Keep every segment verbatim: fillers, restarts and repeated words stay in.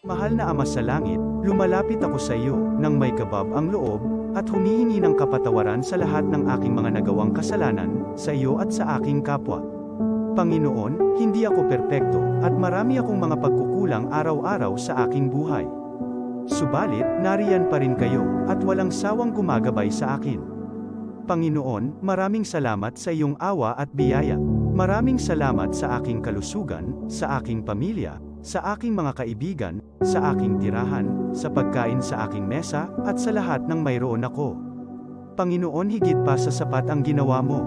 Mahal na Ama sa Langit, lumalapit ako sa iyo nang may kabab ang loob at humihingi ng kapatawaran sa lahat ng aking mga nagawang kasalanan sa iyo at sa aking kapwa. Panginoon, hindi ako perpekto at marami akong mga pagkukulang araw-araw sa aking buhay. Subalit, nariyan pa rin kayo at walang sawang gumagabay sa akin. Panginoon, maraming salamat sa iyong awa at biyaya. Maraming salamat sa aking kalusugan, sa aking pamilya, sa aking mga kaibigan, sa aking tirahan, sa pagkain sa aking mesa, at sa lahat ng mayroon ako. Panginoon, higit pa sa sapat ang ginawa mo.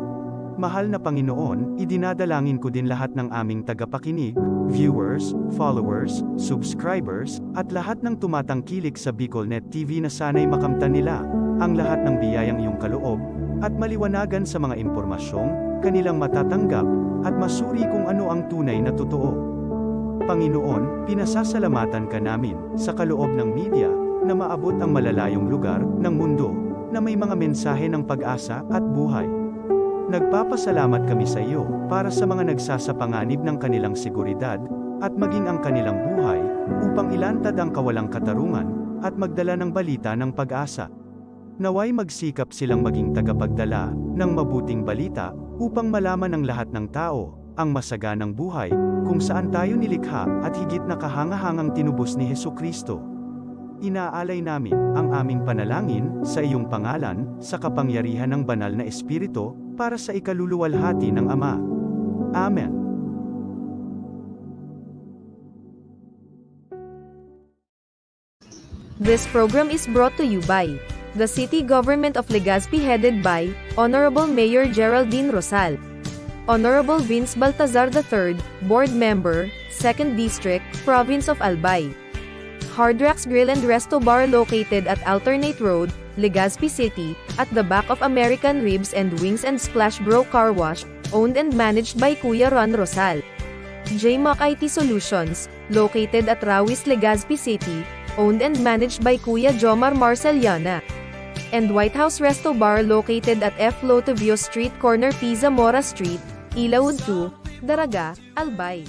Mahal na Panginoon, idinadalangin ko din lahat ng aming tagapakinig, viewers, followers, subscribers, at lahat ng tumatangkilik sa BicolNet T V na sana'y makamtan nila ang lahat ng biyayang iyong kaloob at maliwanagan sa mga impormasyong kanilang matatanggap at masuri kung ano ang tunay na totoo. Panginoon, pinasasalamatan ka namin sa kaloob ng media na maabot ang malalayong lugar ng mundo na may mga mensahe ng pag-asa at buhay. Nagpapasalamat kami sa iyo para sa mga nagsasapanganib ng kanilang seguridad at maging ang kanilang buhay upang ilantad ang kawalang katarungan at magdala ng balita ng pag-asa. Naway magsikap silang maging tagapagdala ng mabuting balita upang malaman ng lahat ng tao ang masaganang buhay kung saan tayo nilikha at higit na kahangahangang tinubos ni Jesu-Cristo. Inaalay namin ang aming panalangin sa iyong pangalan, sa kapangyarihan ng Banal na Espiritu, para sa ikaluluwalhati ng Ama. Amen. This program is brought to you by the City Government of Legazpi, headed by Honorable Mayor Geraldine Rosal, Honorable Vince Baltazar the third, Board Member, Second District, Province of Albay. Hard Rocks Grill and Resto Bar, located at Alternate Road, Legazpi City, at the back of American Ribs and Wings and Splash Bro Car Wash, owned and managed by Kuya Ron Rosal. J Mac I T Solutions, located at Rawis, Legazpi City, owned and managed by Kuya Jomar Marceliana. And White House Resto Bar, located at F Lotivio Street, corner P Zamora Street, Ilaud two, Daraga, Albay.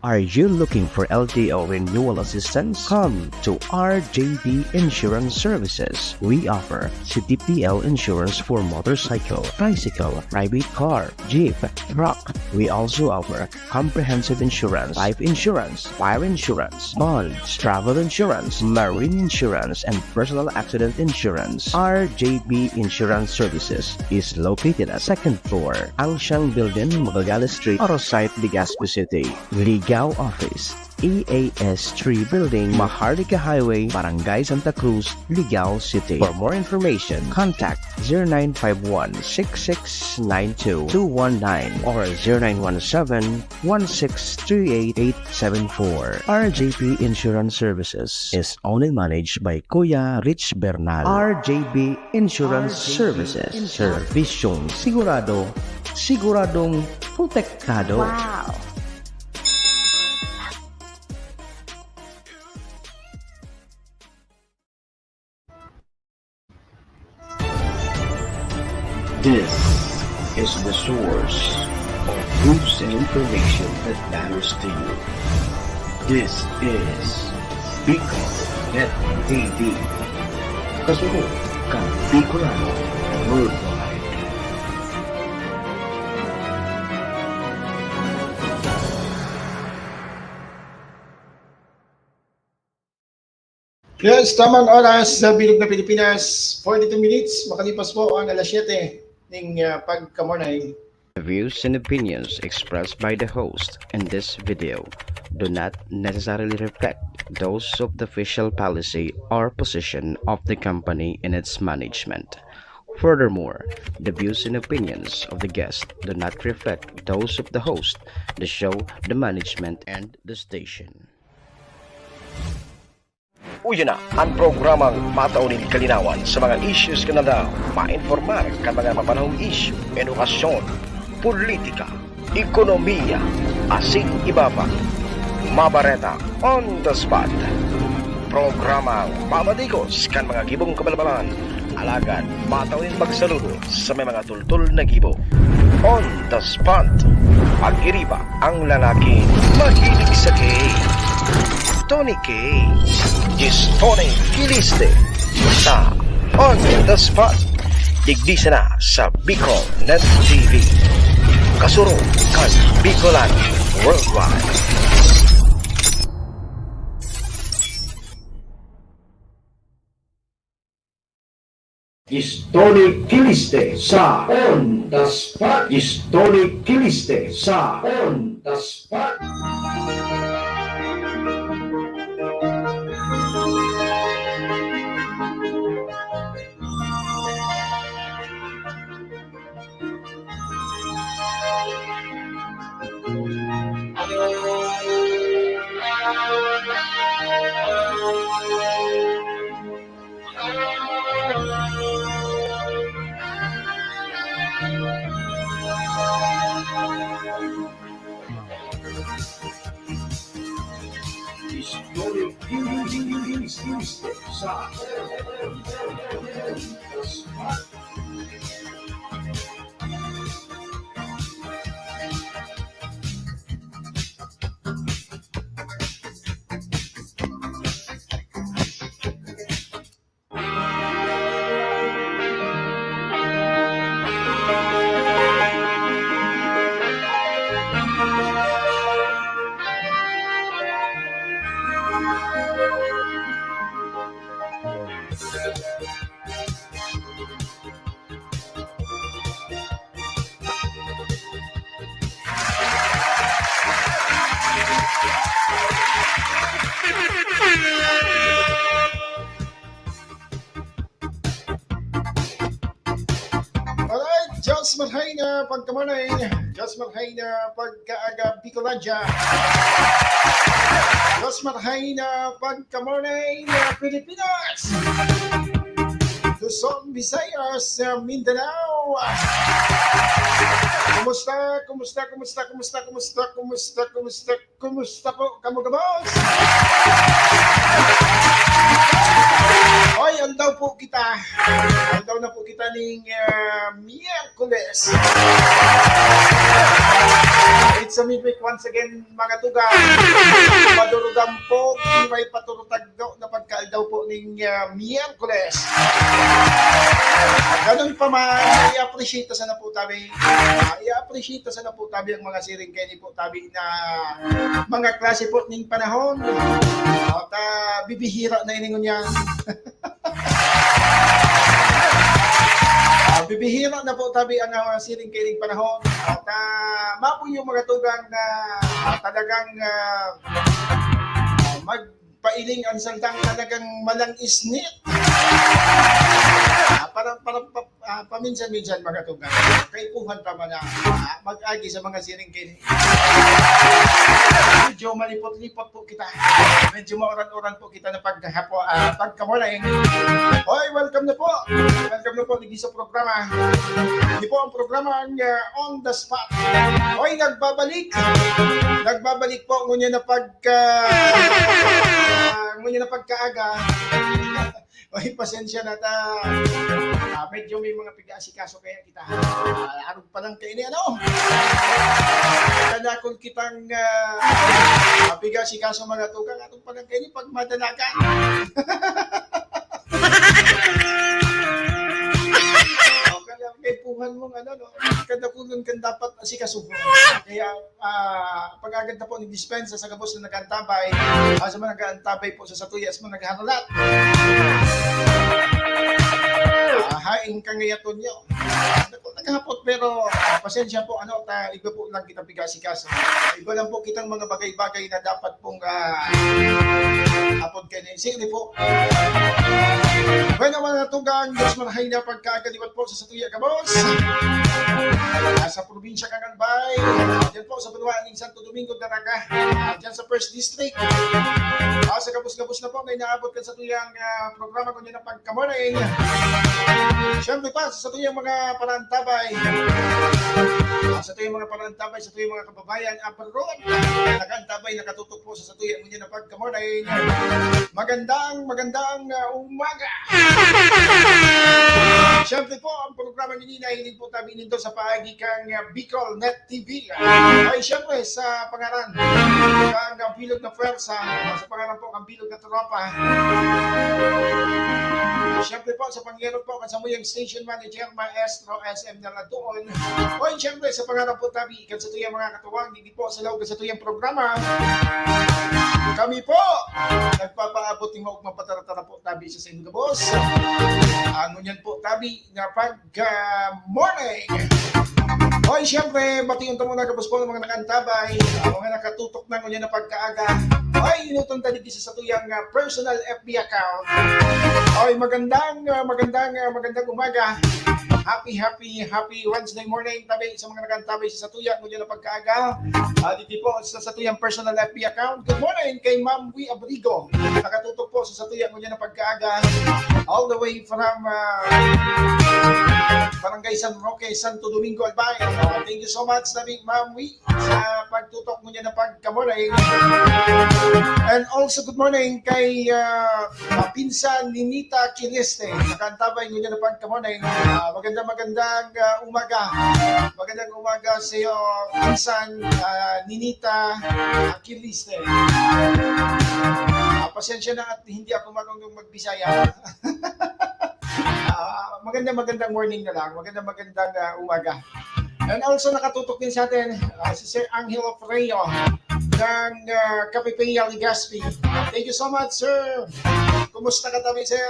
Are you looking for L T O renewal assistance? Come to R J B Insurance Services. We offer C D P L insurance for motorcycle, tricycle, private car, jeep, truck. We also offer comprehensive insurance, life insurance, fire insurance, bonds, travel insurance, marine insurance, and personal accident insurance. R J B Insurance Services is located at second floor, Angsiang Building, Magallanes Street, Arosite, Legazpi City. Ligao Office, E A S three Building, Maharlika Highway, Barangay Santa Cruz, Ligao City. For more information, contact zero nine five one, six six nine two, two one nine or zero nine one seven, one six three eight, eight seven four. R J P Insurance Services is only managed by Kuya Rich Bernal. R J B Insurance Services. Servisyong sigurado, siguradong protektado. Wow! This is the source of news and information that matters to you. This is Bicol Net T V. Kasunod kan Bicolano Worldwide. Yes, tamang oras sa bilog na Pilipinas, forty-two minutes, makalipas po ang alas siyete ning, ah, pagkamorning. The views and opinions expressed by the host in this video do not necessarily reflect those of the official policy or position of the company and its management. Furthermore, the views and opinions of the guest do not reflect those of the host, the show, the management, and the station. Uya na an programang matao nin kalinawan sa mga issues kan aldaw, mainformar kan mga mapanahong isyu, edukasyon, politika, ekonomiya, asin iba pa. Mabareta on the spot. Programang mabatikos kan mga gibong kabalbalan, alagad matao nin magsaludo sa may mga tultol na gibo. On the spot. Pag-iriba ang lalaking mahilig sa K. Tony K. Is Tony Kiliste sa On the Spot. Digdi sana sa Bicol Net T V. Kasurog kan Bicolan Worldwide. Is Tony Kiliste sa On the Spot. Is Tony Kiliste sa On the Spot. Alright, Diyos marhay na pagkamorning. Diyos marhay na pagkaaga, Bicolandia. Diyos marhay na pagkamorning, Pilipinas. Luzon, Visayas, Mindanao. Kumusta? Kumusta? Kumusta? Kumusta? Kumusta? Kumusta? Kumusta? Kumusta po kamo, gabos? Hoy, aldaw po kita. Aldaw na po kita ning, ah, Miyerkules. It's a midweek once again, mga tugang. Madurugang po, may paturutagdo na pagkaaldaw po ning, ah, Miyerkules. Ganun pa man, i-appreciate ta sana po tabi. Ah, i-appreciate ta sana po tabi ang mga siring kaini po tabi na mga klase po ning panahon. At, ah, bibihira na ini ngunyan. Ah, bibihira na po tabi ang, ah, siring kaining panahon. At, ah, mapo yung mga tugang na, ah, talagang, ah, ah, magpailing ang sandang talagang malang isnit. Ah, parang, parang pa-, ah, paminsan-minsan, mga tugang, kaipuhan pa man na, ah, mag-agi sa mga siring kini. Medyo malipot-lipot po kita. Medyo mauran-uran po kita na paghapo-, ah, pagkamorning. Hoy, welcome na po. Welcome na po, digdi sa programa. Ini po ang programang, ah, On the Spot. Hoy, nagbabalik. Nagbabalik po, ngunyan na pagka-, ah, ngunyan na pagkaaga. Oy, pasensya na ta. Ah, medyo may mga piga-asikaso kaya kita. Ah, arog pa lang kaini, ano? Kadakon kitang, ah, piga-asikaso, mga tugang. Arog pa lang kaini, pag madanagan. O, kaya kaipuhan mong ano, no? Kadakunon kan dapat asikasuhon. Kaya, ah, pag-agad na po ni dispensa sa gabos na nag-aantabay, ah, sa mga nag-aantabay po sa satuya, sa mga nagharalat. Ah, hain ka ngayaton nyo. Naghapot, pero, ah, pasensya po, ano, ta, iba po lang kitang pigasikaso. Iba lang po kitang mga bagay-bagay na dapat pong, ah, hapot kayo. Sige po. Bueno, mga tugang, Diyos marhay na pagkagaliwat po sa satuya, gabos. Ah, sa probinsya kan Albay, dyan po sa banwa ning Santo Domingo, Daraga. Ah, dyan sa First District. Ah, sa gabos-gabos na po na inaabot kan satuyang, ah, programa ko dyan ang pagkamorning. Siyempre pa, sa satuyang mga panantabay. Ah, sa tuyang mga panantabay, sa tuyang mga kababayan, abroad. Nakaantabay, nakatutok po sa satuya ngunyan na pagkamorning. Magandang, magandang, ah, umaga. Siyempre po, ang programang ini nahiling po tabi nindo sa paagi kan, ah, Bicol Net T V. Ay, siyempre, sa pangaran kan, ah, bilog na pwersa, sa pangaran po kan bilog na tropa. Siyempre po, sa pangyero po, kan samuyang station manager, maestro, S M na lang doon. O, siyempre, sa pangaran po tabi kan satuyang mga katuwang, digdi po sa laog kan satuyang programa. Kami po, nagpapaabot nin maugmang pataratara po tabi sa saindong gabos. Ang ngunyan po tabi na pagka-morning. Hoy, siyempre, bation ta muna gabos po ang mga nakaantabay, ang mga nakatutok na ngunyan na pagkaaga. Hoy, inutan ta digdi sa satuyang, ah, personal F B account. Hoy, magandang, ah, magandang, ah, magandang umaga. Happy, happy, happy Wednesday morning tabi sa mga nakaantabay sa satuya ngunyan na pagkaaga. Ah, digdi po sa satuyang personal F B account. Good morning kay Ma'am Wi Abrigo. Nakatutok po sa satuya ngunyan na pagkaaga. All the way from, ah, Barangay San Roque, Santo Domingo, Albay. Ah, thank you so much, tabi, Ma'am Wi, sa pagtutok ngunyan na pagka-morning. And also, good morning kay, ah, ah, pinsan ni Nita Kiliste. Nakaantabay ngunyan na pagka-morning. Ah, magandang, magandang, ah, umaga. Magandang umaga sa iyo, pinsan, ah, ni Nita, ah, Kiliste. Ah, pasensya na at hindi ako marunong magbisaya. Ah, magandang, magandang morning na lang. Magandang, magandang, ah, umaga. And also nakatutok din sa atin, ah, si Sir Angelo Freyo ng, ah, Capipeya, Legazpi. Thank you so much, sir. Kumusta ka tabi, sir?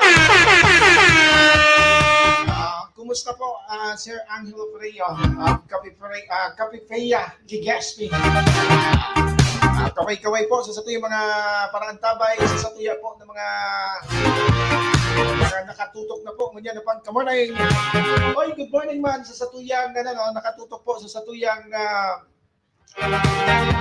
Ah, kumusta po, ah, Sir Angelo Freyo? Ah, Capipe-, ah, Capipeya, Legazpi. Ah, kaway-kaway po sa satuyang mga paraantabay, sa satuya po ng mga, mga nakatutok na po ngunyan na pagka-morning. Oy, good morning man sa satuyang, ano, no, nakatutok po sa satuyang, ah,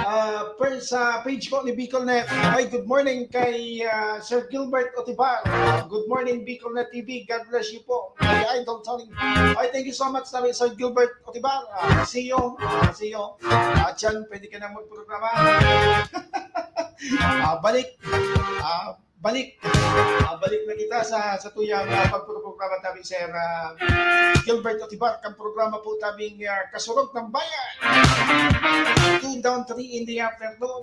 ah, per-, sa page po ni Bicol Net. Ay, good morning kay, ah, Sir Gilbert Otibar. Good morning, Bicol Net T V. God bless you po. Kay Idol Tony. Ay, thank you so much, Sir Gilbert Otibar. Ah, see you. Ah, see you. Ah, dyan, pwede ka na magprograma. Ah, balik. Ah, balik. Ah, balik na kita sa, sa tuyang, ah, pagpro-, programa tabi, Sir, ah, Gilbert Otibar, kan programa po tabing, ah, Kasurog ng Bayan. Two down, three in the afternoon.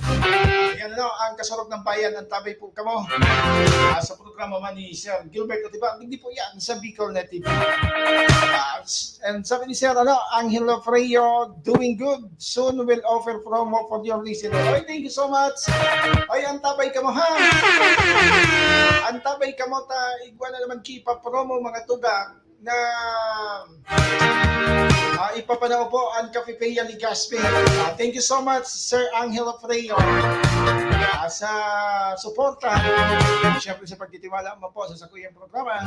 Yan, ano, ang Kasurog ng Bayan, ang tabay po kamo. Ah, sa programa man ni Sir Gilbert Otibar, hindi po yan sa Bicol Net T V. Ah, s-, and sabi ni Sir, ano, Angelo Freyo, doing good. Soon will offer promo for your listener. Oy, thank you so much. Oy, antabay kamo, ha? Antabay kamo ta igwa na naman ki pa-promo, mga tugang, na, ah, ipapanao po ang Capipeya, Legazpi. Ah, thank you so much, Sir Angelo Freyo, ah, sa suporta. Siyempre, sa pagtitiwala mo po sa sakuyang programa.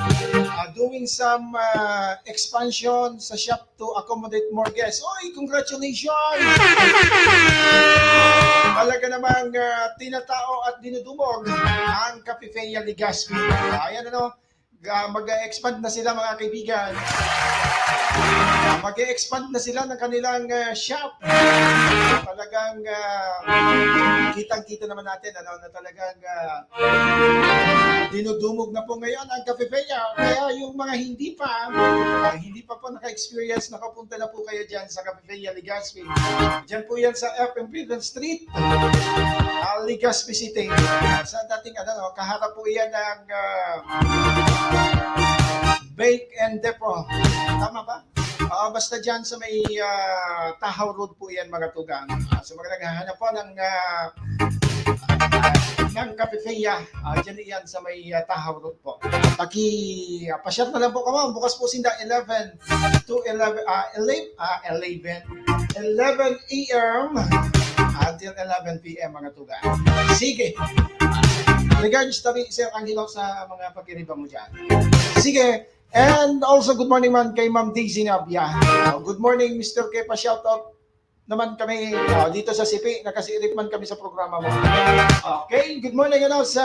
Ah, doing some, ah, expansion sa shop to accommodate more guests. Oy, congratulations! Talaga namang, ah, tinatao at dinudumog ang Capipeya, Legazpi. Ayan, ano, ah, mag-expand na sila, mga kaibigan. Ah, mag-expand na sila ng kanilang, ah, shop. Talagang, ah, kitang-kita naman natin, ano, na talagang, ah, dinudumog na po ngayon ang Capipeya. Kaya yung mga hindi pa, ah, hindi pa po naka-experience, nakapunta na po kayo dyan sa Capipeya, Legazpi. Dyan po yan sa F M Freedom Street, ah, Legazpi City. Ah, sa dating, ano, no, kaharap po yan ng, ah, Bake and Depot. Tama ba? Ah, basta dyan sa may, ah, Tahaw Road po yan, mga tugang. Ah, sa mga naghahanap po ng, ah, ng Capipeya, ah, dyan yan sa may, ah, Tahaw Road po. Paki, ah, pasyal na lang po kamo. Bukas po sinda eleven to eleven, ah, eleven, ah, eleven, eleven A M until eleven P M, mga tugang. Sige. Regards tabi, Sir Angelo, sa mga pagkiriba mo dyan. Sige. And also, good morning man kay Ma'am Daisy Nabia. Ah, good morning, Mister Kepa. Shoutout naman kami, ah, dito sa Sipi. Nakasirit man kami sa programa mo. Okay, good morning, ano, sa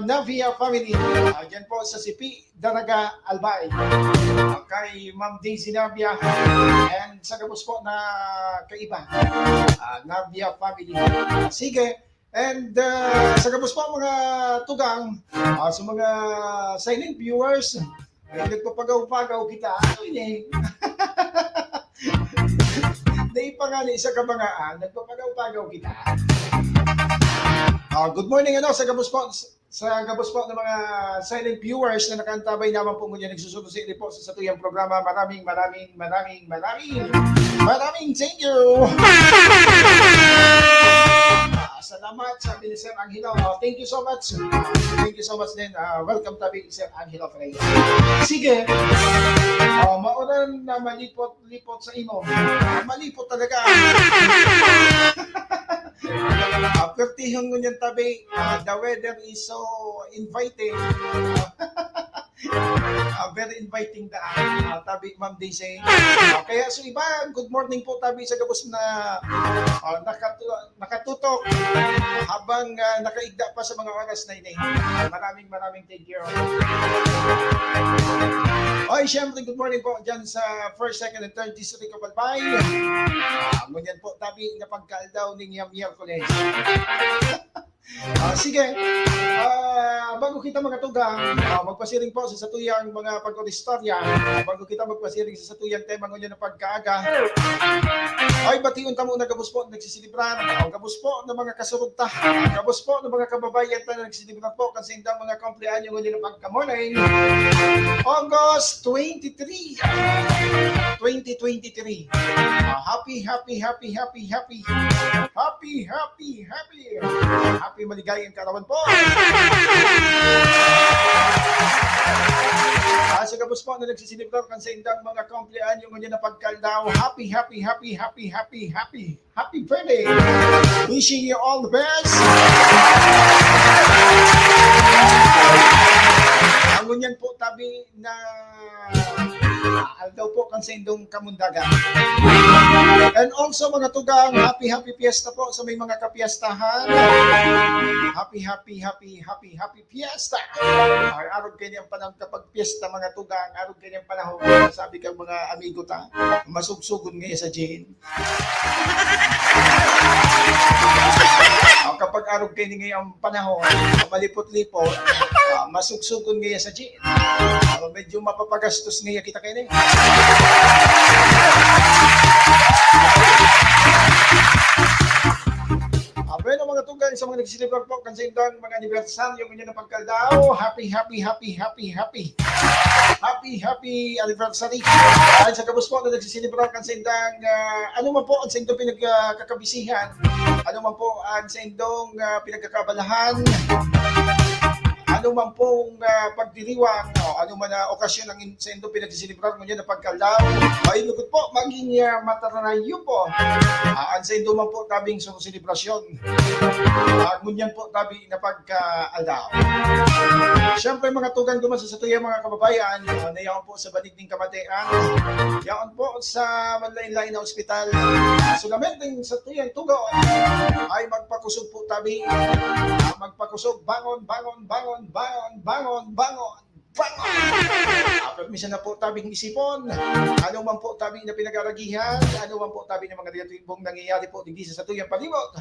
Navia family. Ah, dyan po sa Sipi, Daraga, Albay. Ah, kay Ma'am Daisy Nabia. And sa gabos po na kaiba. Ah, Nabia family. Sige, And, ah, sa gabos po, mga tugang, ah, sa mga silent viewers, Nagpapagaw-pagaw kita. Ano ini? Dai pa nga ni isa kabangaan, nagpapagaw-pagaw kita. Ah, good morning, ano, sa gabos po, sa gabos po ng mga silent viewers na nakaantabay naman po ngunyan, nagsusunusi po sa satuyang programa. Maraming, maraming, maraming, maraming, maraming thank you. Ah, salamat, sabi ni Sir Angelo. Oh, thank you so much. Thank you so much din. Ah, welcome tabi, Sir Angelo Freire. Sige. Oh, mauran na malipot-lipot sa imo. Malipot talaga. Ah, pertihon ngunyan tabi. Ah, the weather is so inviting. Ah, very inviting daan. Ah, tabi, Ma'am Daisy. Ah, kaya sa iba, good morning po tabi sa gabos na, ah, nakatu-, nakatutok habang, ah, nakaigda pa sa mga oras na ini. Maraming, maraming thank you. Oy, syempre, good morning po dyan sa first, second, and third District of Albay. Ah, ngunyan po tabi na pagkaaldaw ning Miyerkules. Ah, sige. Ah, bago kita magatugang, ah, magpasiring po sa satuyang mga pag-oristorya. Ah, bago kita magpasiring sa satuyang tema ngunyan na pagkaaga. Ay, bation ta muna gabos po nagsiselebrar. Ang gabos po ng mga kasurog ta. Ang gabos po ng mga kababayan ta na nagsiselebrar po kan saindang mga kumpleanyo ngunyan na pagka-morning. August twenty-three, twenty twenty-three. Ah, happy, happy, happy, happy, happy. Happy, happy, happy. Happy maligayang kaarawan po. Ah, sa gabos po na nagsiselebrar kan saindang mga kumpleanyo ngunyan na pagkaaldaw, happy, happy, happy, happy, happy, happy, happy birthday. Wishing you all the best. Ang ngunyan po tabi na aldaw po kan saindong kamundagan. And also, mga tugang, happy, happy fiesta po sa may mga kapiestahan. Happy, happy, happy, happy, happy fiesta. Ay, arog kaini ang panahon kapag fiesta, mga tugang, arog kaini ang panahon. Sabi kang mga amigo ta, masugsugon ngaya sa gin. Ah, kapag arog kaini ngaya ang panahon, malipot-lipot, ah, masugsugon ngaya sa gin. Ah, medyo mapapagastos ngaya kita kaini. Ah, bueno, mga tugang, sa mga nagsiselebrar po kan saindang mga anibersaryo ngunyan na pagkaaldaw, happy, happy, happy, happy, happy. Happy, happy anniversary. Ayon sa gabos po na nagsiselebrar kan saindang, ah, ano man po ang saindong pinagkakabisihan, ano man po ang saindong, ah, pinagkakabalahan, ano man pong, ah, pagdiriwang, o ano man na okasyon ang in-, saindong pinagsiselebrar ngunyan na pagkaaldaw, ay lugod po, maging, ah, matarayo po, ah, ang saindo man po tabing selebrasyon. Ah, ngunyan po tabi na pagkaaldaw. Siyempre, mga tugang duman sa satuyang mga kababayan, ah, na yaon po sa banig ning kamatian, yaon po sa manlain-lain na ospital. Ah, solamente sa satuyang tugon ay magpakusog po tabi. Ah, magpakusog, bangon, bangon, bangon, bangon, bangon, bangon. Bangon! Ah, permisan na po tabing isipon. Ano man po tabi na pinag-aragihan, ano man po tabi ng mga negatibong nangyayari po digdi sa satuyang palibot,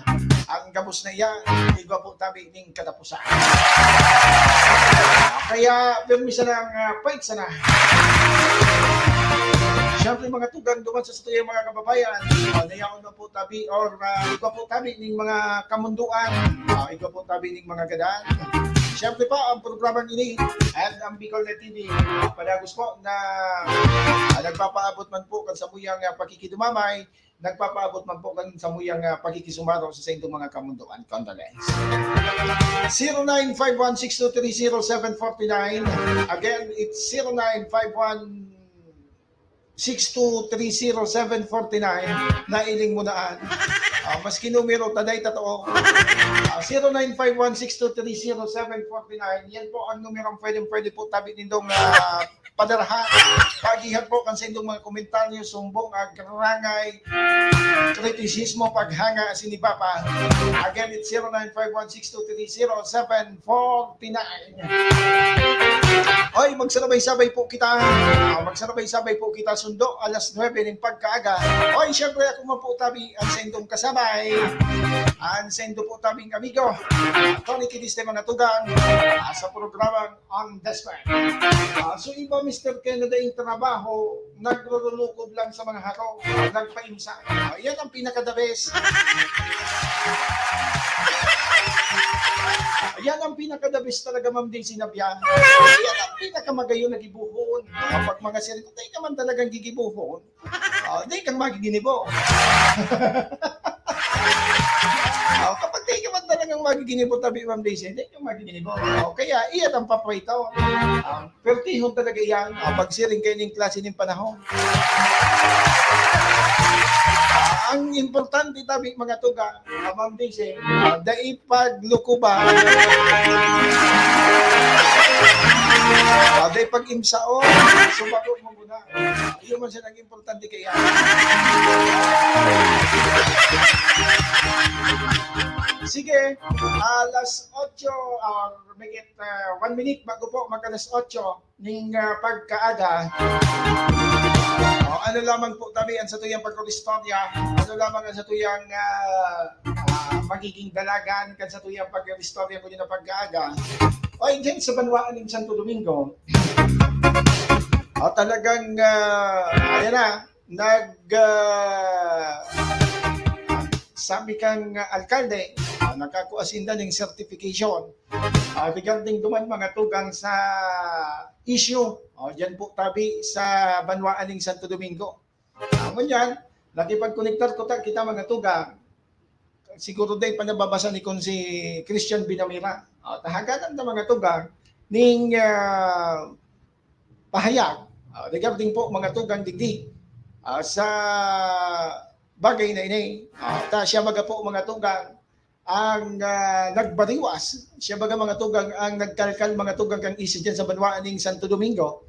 ang gabos na iyan, igwa po tabi ning katapusan. Kaya, permisan lang, ah, fight sana. Siyempre, mga tugang duman sa satuyang mga kababayan, ah, nayaon na po tabi or, ah, igwa po tabi ning mga kamundoan, ah, igwa po tabi ning mga gadan. Siyempre po, ang programang ini and ang Bicol Net T V, padagos po na, ah, nagpapaabot man po kan samuyang, ah, pakikidumamay, nagpapaabot man po kan samuyang, ah, pakikisumaro sa saindong mga kamundoan. Condolence. Zero nine five one six two three zero seven forty-nine. Again, it's zero nine five one six two three zero seven forty-nine, nailing mo na an. Ah, maski numero, taday totoo. Ah, zero nine five one six two three zero seven forty-nine, yan po ang numerong pwedeng-pwede po tabi nindong, ah, padarahan. Pag-ihag po kan saindong mga komentaryo, sumbong, agrangay, kritisismo, paghanga, sinibapa. Again, it's zero nine five one six two three zero seven forty-nine. Hoy, magsabay-sabay po kita. Ah, magsabay-sabay po kita sundo alas nuebe ning pagkaaga. Hoy, syempre, ako man po tabi ang sendong kasabay. Ang sendo po tabing amigo, Tony Kidiste, mga tugang, ah, sa programang On the Spot. Ah, so iba, Mister Ken, na daing trabaho, nagrurulukod lang sa mga haro, ah, nagpainsa. Ah, yan ang pinaka-the best. Yan ang pinaka-the best talaga, Ma'am Daisy, na biyahe. Yan ang pinakamagayon na gibuhon. Kapag mga sirkuto, di naman talagang gigibuhon. Oh, di kang magiginibo. Oh, kapag di ka man talagang magiginibo, tabi, Ma'am Daisy, di kang magiginibo. Oh, kaya, iya ang papway to. Ah, pertihon talaga iyan. Ah, pagsiring kayo ning klase ning panahon. Ah, ang importante, tabi, mga tugang, ah, Ma'am Daisy, ah, dai paglukuban. Ah, dai pag-imsaon. Subago mo muna. Ah, yun man siya naging importante kaya. Sige, alas otso, ah, may, ah, one minute bago po mag-alas otso ning, ah, pagkaaga. Oh, ano lamang po tabi ang satuyang pag-istorya? Ano lamang ang satuyang, ah, ah, magiging dalagan kan satuyang pag-istorya ko na pagkaaga? Oy, dyan sa banwaan ng Santo Domingo, oh, talagang, ah, ayan na, nag, ah, sabi kang, ah, alkalde, ah, nakakua sinda ning certification. Ah, regarding duman, mga tugang, sa issue, oh, dyan po tabi sa banwaan ng Santo Domingo. Ah, ngunyan, nakipagkonektar ko ta, kita, mga tugang. Siguro dai pa nababasa ni kon si Christian Binamira. Ah, tahagadan ta, mga tugang, ning, ah, pahayag, ah, regarding po, mga tugang, digdi, ah, sa bagay na ini. Ah, ta siya baga po, mga tugang, ang, ah, nagbariwas. Siya baga, mga tugang, ang nagkalkal, mga tugang, kan issue dyan sa banwaan ning Santo Domingo.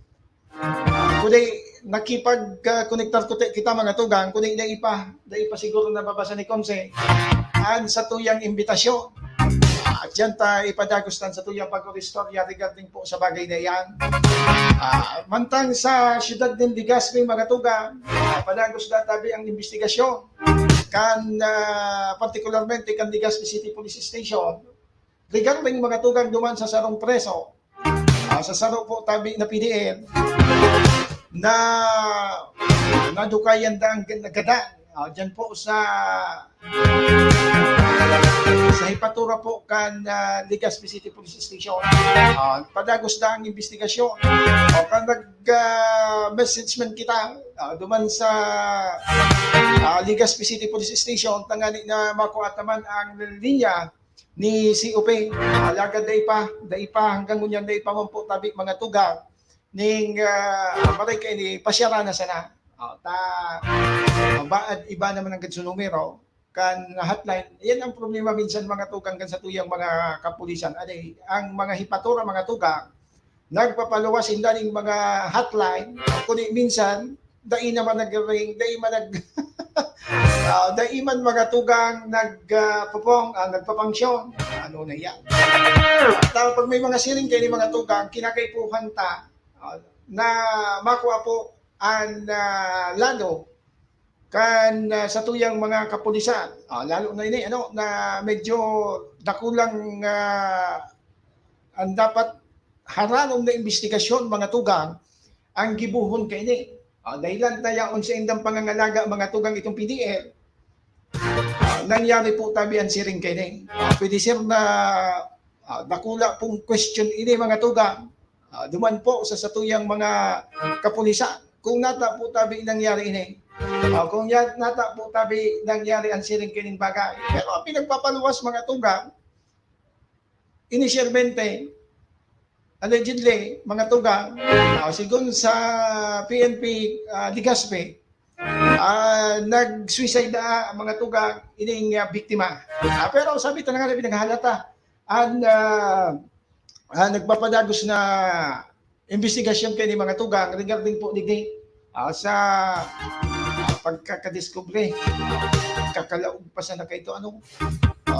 Kundi nakipag, ah, konektar ko ta, kita, mga tugang, kundi dai pa, dai pa siguro nababasa ni Conse ang satuyang imbitasyon. Ah, dyan ta ipadagos tan satuyang pag-istorya regarding po sa bagay na iyan. Ah, mantang sa siyudad nin Legazpi, mga tugang, ah, padagos na tabi ang imbestigasyon kan, ah, partikularmente kan Legazpi City Police Station, regarding, mga tugang, duman sa sarong preso, ah, sa saro po tabi na P D L, na nadukayan da ang gan-, nagadan, ah, dyan po sa, sa hipatura po kan, ah, Legazpi City Police Station. Ah, padagos na ang imbestigasyon. O, kan nag, ah, message man kita, ah, duman sa, ah, Legazpi City Police Station, tangani na makua ta man ang linya ni C O P. Alagad dai pa, dai pa, hanggang ngunyan dai pa man po tabi, mga tugang, ning, ah, maray kaini, pasyara na sana. Oh, ta, baad iba naman ang gadso numero kan hotline. Yan ang problema minsan, mga tugang, kan satuyang mga kapulisan. Aday, ang mga hipatura, mga tugang, nagpapaluwas sinda ning mga hotline. Kundi minsan, dai naman nag-ring, dai man nag-, ah, dai man, mga tugang, nag, ah, papong-, ah, nagpapangsyon. Ano na yan? At, ah, pag may mga siring kayo ni, mga tugang, kinakaipuhan ta, ah, na makua po an, ah, lado kan, ah, satuyang mga kapulisan. Ah, lalo na ini, ano, na medyo dakulang, ah, ang dapat haranon na imbestigasyon, mga tugang, ang gibohon kaini. Ah, dahilan ta yaon sa indang pangangalaga, mga tugang, itong P D L. Ah, nangyari po tabi ang siring kaini. Ah, pwede, sir, na, ah, dakula pong question ini, mga tugang. Ah, duman po sa satuyang mga kapulisan. Kung nata po tabi nangyari ini. Ah, kung ya-, nata po tabi nangyari ang siring kining bagay. Pero ang pinagpapaluwas, mga tugang, inisyalmente, allegedly, mga tugang, ah, sigon sa P N P, ah, Legazpi, ah, nag-suicide na ang mga tugang ining, ah, biktima. Ah, pero sabi ta na nga na pinaghahalata, ang, ah, ah, nagpapadagos na imbestigasyon kaini, mga tugang, regarding po digdi, ah, sa, ah, pagkakadiskubre, kakalaog pa sana kaito, ano, ah,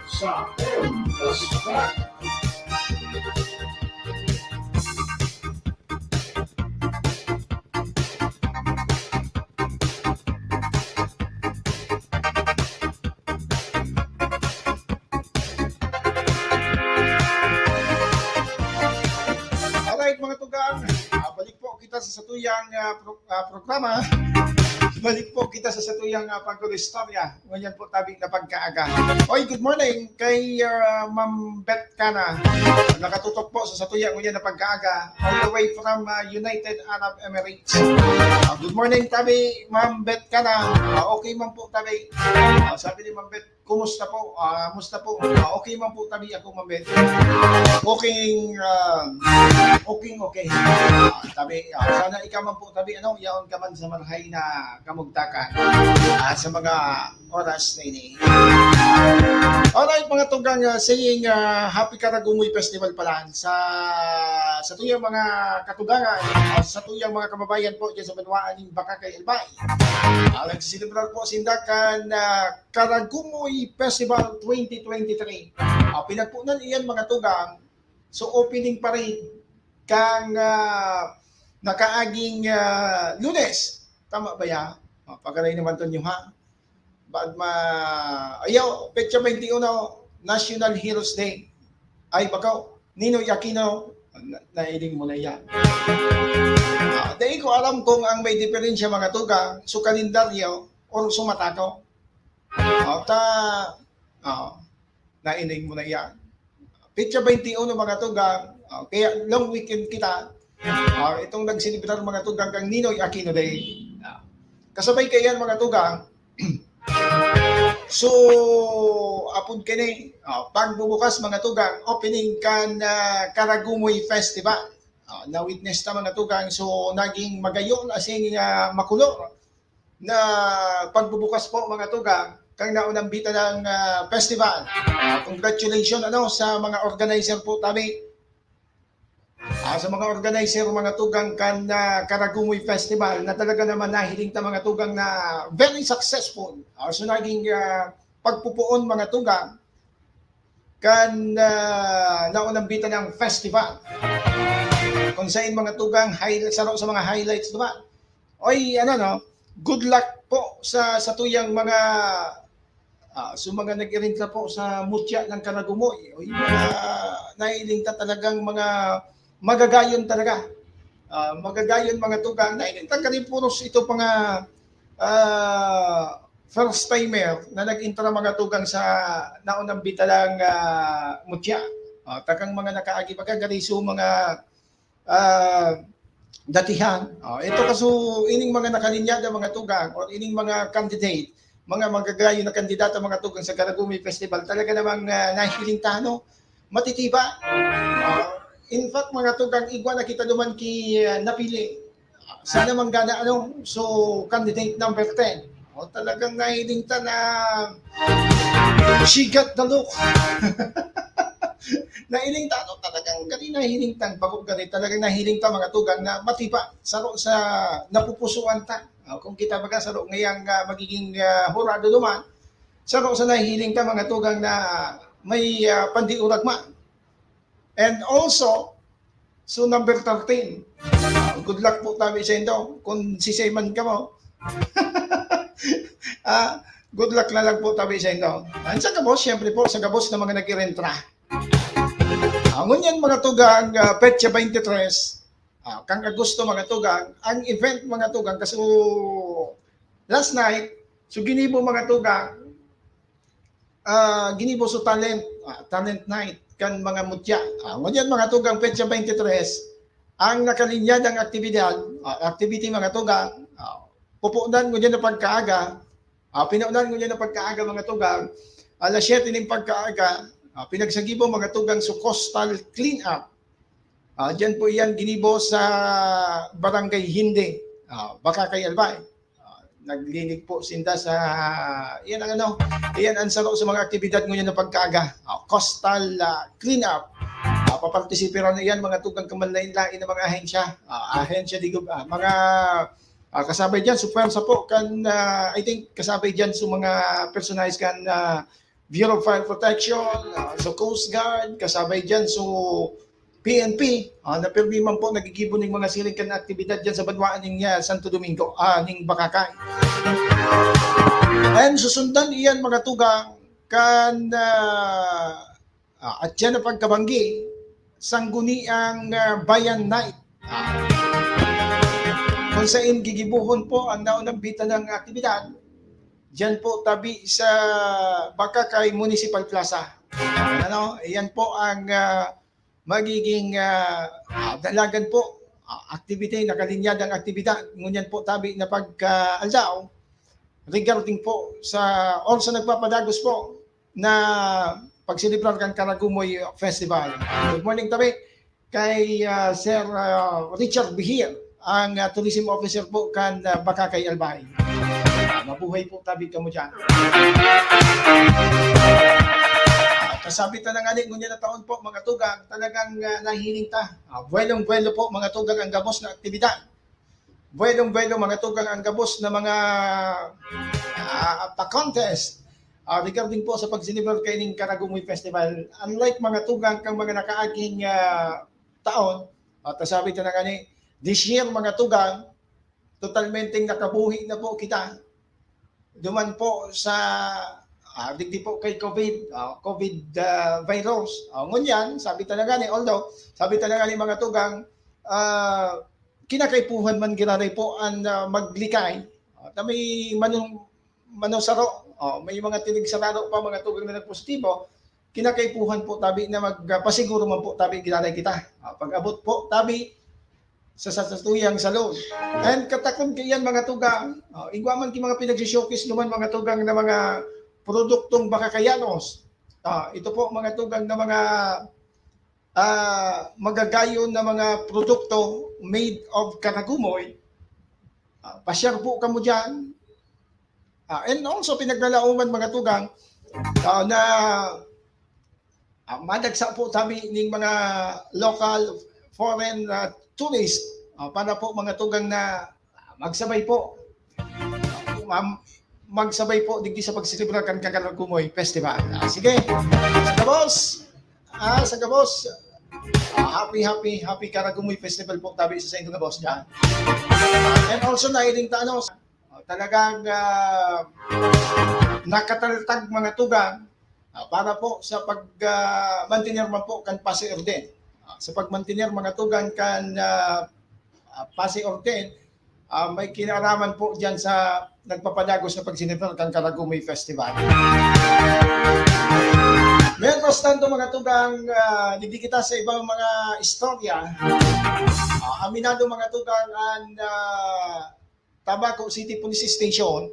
sa M S F. Alright, mga tugang, ah, balik po kita sa satuyang, ah, pro-, ah, programa. Balik po kita sa satuyang, ah, pag-istorya. Ngunyan po tabi na pagkaaga. Oy, good morning kay, ah, Ma'am Beth Cana. Nakatutok po sa satuya ngunyan na pagkaaga. All the way from, ah, United Arab Emirates. Ah, good morning, tabi, Ma'am Beth Cana. Ah, okay man po, tabi. Ah, sabi ni Ma'am Beth, "Kumusta po? Ah, musta po?" Ah, okay man po, tabi, ako, Ma'am Beth. Okay, ah, okay, okay. Ah, tabi, ah, sana ikaw man po, tabi, ano, yaon ka man sa marhay na kamugtakan. Ah, sa mga oras na ini. Alright, mga tugang, ah, saying, ah, Happy Karagumoy Festival pala sa, satuyang mga katugangan, ah, satuyang mga kababayan po dyan sa banwaan nin Bacacay, Albay. Ah, nagsiselebrar po sinda kan, ah, Karagumoy Festival twenty twenty-three. Ah, pinagpunan iyan, mga tugang, so opening parade kang, ah, nakaaging, ah, Lunes. Tama ba ya? O, pagaray naman to nyo, ha? Baad ma-, ayaw, petsa twenty-uno, National Heroes Day. Ay, bako, Ninoy Aquino, na-, nailing mo na yan. Ah, dai ko alam kung ang may diferensya, mga tugang, so kalendaryo or so matako. O, ta-, o, nailing mo na yan. Petsa twenty-uno, mga tugang, o, kaya long weekend kita. O, itong nagselebrar, mga tugang, kang Ninoy Aquino Day. Ah, kasabay kaiyan, mga tugang, so, apod kini, o, pagbubukas, mga tugang, opening kan, ah, Karagumoy Festival. O, na-witness ta, mga tugang, so, naging magayon asin, ah, makulor na pagbubukas po, mga tugang, kang naunang bita ng, ah, festival. Ah, congratulations, ano, sa mga organizer po tabi. Ah, sa mga organizer, mga tugang, kan, ah, Karagumoy Festival na talaga naman nahiling ta, mga tugang, na very successful. Ah, so naging, ah, pagpupuon, mga tugang, kan, ah, naunang bita ng festival. Kung sain, mga tugang, high-, saro sa mga highlights naman. Oy, ano, no? Good luck po sa, sa tuyang mga, ah, sa mga nag-irinta po sa mutya ng Karagumoy. Oy, mga, nailing ta talagang mga magagayon talaga. Ah, magagayon, mga tugang. Nailing ta kani puros ito pa nga, ah, first timer na nag-intra, mga tugang, sa naunang bitalang, ah, mutya. Ah, takang mga nakaagi pa ka, gari so mga, ah, datihan. Ah, ito kaso, ining mga nakalinyada, mga tugang, or ining mga candidate, mga magagayon na kandidata, mga tugang, sa Karagumoy Festival, talaga namang, ah, nahiling ta, no? Matitiba. Ah, in fact, mga tugang, igwa na kita duman ki, ah, napili. Sana manggana, ano, so, candidate number ten. O, talagang nahiling ta na she got the look. Nahiling ta, ano, talagang gani nahiling ta, bago gani, talagang nahiling ta, mga tugang, na matiba, saro sa napupusuan ta. O, kung kita baga, saro ngayang, ah, magiging, ah, hurado duman, saro sa nahiling ta, mga tugang, na may, ah, pandiuragma. And also, so number thirteen. Ah, good luck po tabi sa indo. Kung sisay man kamo. Ah, good luck na lang po tabi sa indo. And sa gabos, siyempre po, sa gabos na mga nag-irentra. Ah, ngunyan, mga tugang, ah, petsa twenty-three, ah, kang Agosto, mga tugang, ang event, mga tugang, kaso last night, so ginibo, mga tugang, ah, ginibo so talent, ah, talent night kan mga mutya. Ah, ngunyan, mga tugang, petsa twenty-three, ang nakalinyadang aktibidad, ah, activity, mga tugang, ah, pupunan ngunyan na pagkaaga, ah, pinunan ngunyan na pagkaaga, mga tugang, alas siyete ning pagkaaga, ah, pinagsagibo, mga tugang, so coastal clean up. Ah, diyan po iyan ginibo sa Barangay Hinde, ah, Bacacay, Albay. Ah, naglinig po sinda sa, iyan ang ano, iyan ang saro sa mga aktibidad ngunyan na pagkaaga. Ah, coastal, ah, cleanup. Ah, papartisiparan na iyan, mga tugang, kamanlain-lain na mga ahensya. Ah, ahensya de gob-, ah, mga, ah, kasabay diyan, so pwersa po kan, ah, I think, kasabay diyan, so mga personalis kan, ah, Bureau of Fire Protection, ah, so Coast Guard, kasabay diyan, so P N P, ah, na pirmi man po nagigibo ning mga siring kan aktibidad diyan sa banwaan ning, ah, Santo Domingo, ah, ning Bacacay. And susundan iyan, mga tugang, kan, ah, ah, at yan ang pagkabanggi, Sangguniang, ah, Bayan Night. Ah, kung sain gigibuhon po ang naunang bita ng aktibidad, diyan po tabi sa Bacacay Municipal Plaza. Ano, iyan po ang, ah, magiging, ah, ah, dalagan po, ah, activity, nakalinyadang aktibidad. Ngunyan po tabi na pagka-aldaw, regarding po sa, or sa nagpapadagos po na pagselebrar kan Karagumoy Festival. Good morning tabi kay, ah, Sir, ah, Richard Bihir, ang, ah, tourism officer po kan, ah, Bacacay, Albay. Ah, mabuhay po tabi kamo diyan. Ah, kasabit na nga ni ngunyan na taon po, mga tugang, talagang, ah, nahiling ta. Ah, buwelong-buwelo po, mga tugang, ang gabos na aktibidad. Buwelong-buwelo, mga tugang, ang gabos na mga, ah, pa-contest, ah, regarding po sa pagselebrar kaining Karagumoy Festival. Unlike, mga tugang, kang mga nakaaging, ah, taon, At sabi ta na gani, this year, mga tugang, totalmenteng nakabuhi na po kita. Duman po sa, ah, digdi po kay COVID, ah, COVID, ah, virus. Ah, ngunyan, sabi ta na gani, although, sabi ta na gani, mga tugang, ah, kinakaipuhan man giraray po an, ah, maglikay. Ah, ta may manu-, manusaro, oh, may mga tinigsararo pa, mga tugang na nagpositibo, kinakaipuhan po tabi na mag, ah, pasiguro man po tabi giraray kita. Ah, pag-abot po tabi sa, sa satuyang salon. And katakon kaiyan, mga tugang, ah, igwa man ki mga pinagsi-showcase duman, mga tugang, na mga produktong Bacacayhanos. Ah, ito po, mga tugang, na mga, ah, magagayon na mga produkto made of karagumoy. Ah, pa-share po kamo diyan. Ah, and also, pinaglalaoman, mga tugang, ah, na, ah, madagsa po tabi ning mga local, foreign, ah, tourist, ah, para po, mga tugang, na magsabay po. Ah, ma'am, magsabay po digdi sa pagselebrar kan Karagumoy Festival. Ah, sige. Sa gabos, ah, sa gabos, ah, happy, happy, happy Karagumoy Festival po tabi sa saindo gabos diyan. Ah, and also, nailing ta, ano, ah, talagang, ah, nakataltag, mga tugang, ah, para po sa pag, ah, mantener man po kan paz y orden. Ah, sa pagmantener, mga tugang, kan, ah, ah, paz y orden, ah, may kinaraman po diyan sa nagpapadagos na pagselebrar kan Karagumoy Festival. Mientras tanto, mga tugang, ah, digdi kita sa ibang mga istorya. Ah, aminado, mga tugang, an, ah, Tabaco City Police Station,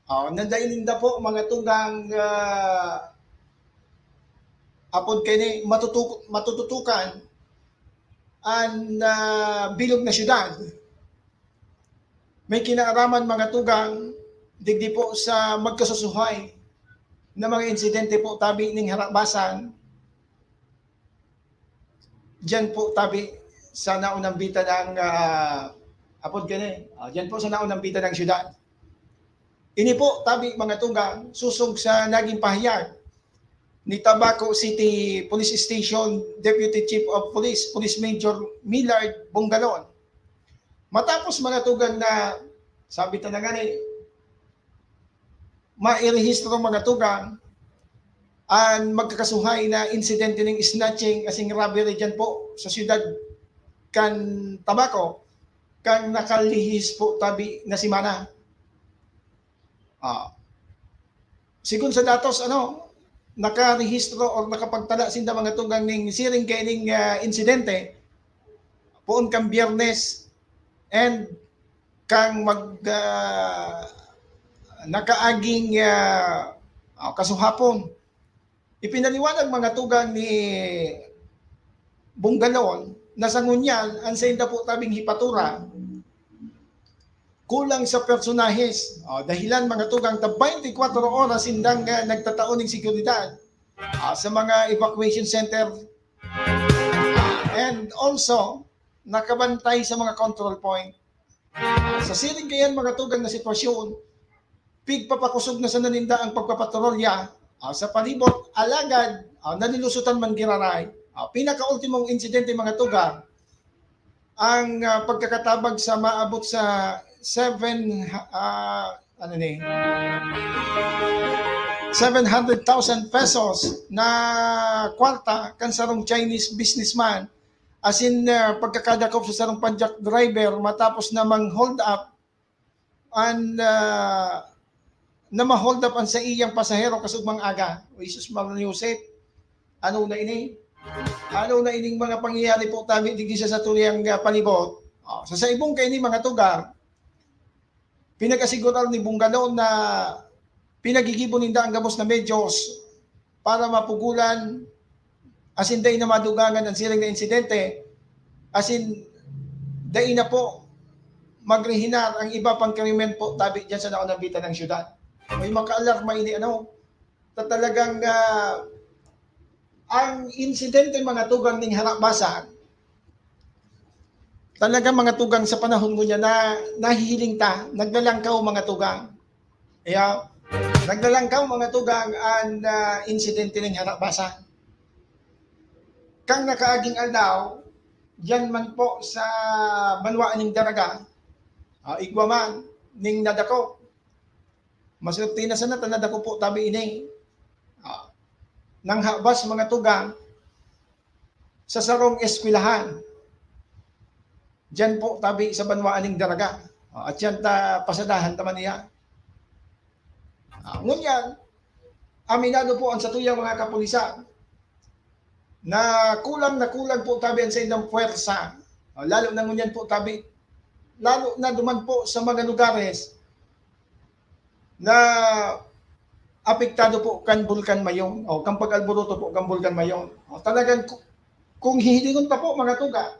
ah, na dai ninda po, mga tugang, ah, apod kaini matutuk-, matututukan an, ah, bilog na syudad. May kinaaraman, mga tugang, digdi po sa magkasusuhay na mga insidente po tabi ning harabasan. Diyan po tabi sa naunang bita ng, ah, apod kaini. Ah, diyan po sa naunang bita ng syudad. Ini po tabi, mga tugang, sosog sa naging pahayag ni Tabaco City Police Station Deputy Chief of Police, Police Major Millard Bongalon. Matapos, mga tugang, na sabi ta na gani, mairehistro, mga tugang, an magkakasuhay na insidente ning snatching asin robbery diyan po sa siyudad kan Tabaco kan nakalihis po tabi na semana. Ah, sigon sa datos, ano, nakarehistro or nakapagtala sinda, mga tugang, ning siring kaining, ah, insidente poon kan Biyernes and kan mag, ah, nakaaging, ah, ah, kasuhapon. Ipinaliwanag, mga tugang, ni Bongalon na sa ngunyan, an sainda po tabing hepatura, kulang sa personahes. O, dahilan, mga tugang, ta twenty-four oras sindang, ah, nagtatao ning seguridad, ah, sa mga evacuation center. And also, nakabantay sa mga control point. Sa siring kaiyan, mga tugang, na sitwasyon, pigpapakosog na sana ninda ang pagpapatrolya, ah, sa palibot, alagad, ah, nalilusutan man giraray. Ah, pinakaultimong insidente, mga tugang, ang, ah, pagkakatabag sa maabot sa seven, ah, ano ni, seven hundred thousand pesos na kwarta kan sarong Chinese businessman, asin, ah, pagkakadakop sa sarong pajak driver matapos na mang-hold up an, ah, na ma-hold up an saiyang pasahero kasugmang aga. O, Jesus, Maria Joseph, ano na ini? Ano na ining mga pangyayari po tabi digdi sa satuyang, ah, palibot? O, sa saibong kaini, mga tugang, pinag-asigurar ni Bongalon na pinaggigibo ninda ang gabos na medyos para mapugolan asin dai na madugangan an siring na insidente, asin dai na po magrehinar ang iba pang krimen po tabi diyan sa naunambitan ng syudad. May makaalarma ini, ano, ta talagang, ah, ang insidente, mga tugang, ning harabasan, talagang, mga tugang, sa panahon ngunyan na nahihiling ta, naglalangkaw, mga tugang. Kaya, naglalangkaw, mga tugang, an, ah, insidente ning harabasan. Kan nakaaging aldaw, Diyan man po sa banwaan ning Daraga, ah, igwa man ning nadako. Maswerte na sana ta nadako po tabi ini. Ah, nanghabas mga tugang sa sarong eskwelahan. Diyan po tabi sa banwaan ning Daraga. Ah, at yan ta pasadahan ta man iya. Ah, ngunyan, aminado po ang satuyang mga kapulisan na kulang na kulang po tabi ang saindang puwersa. Ah, lalo na ngunyan po tabi, lalo na duman po sa mga lugares na apektado po kan Bulkan Mayon o kan pag-alboroto po kan Bulkan Mayon. O, talagang ku-, kung hihilingon ta po, mga tugang,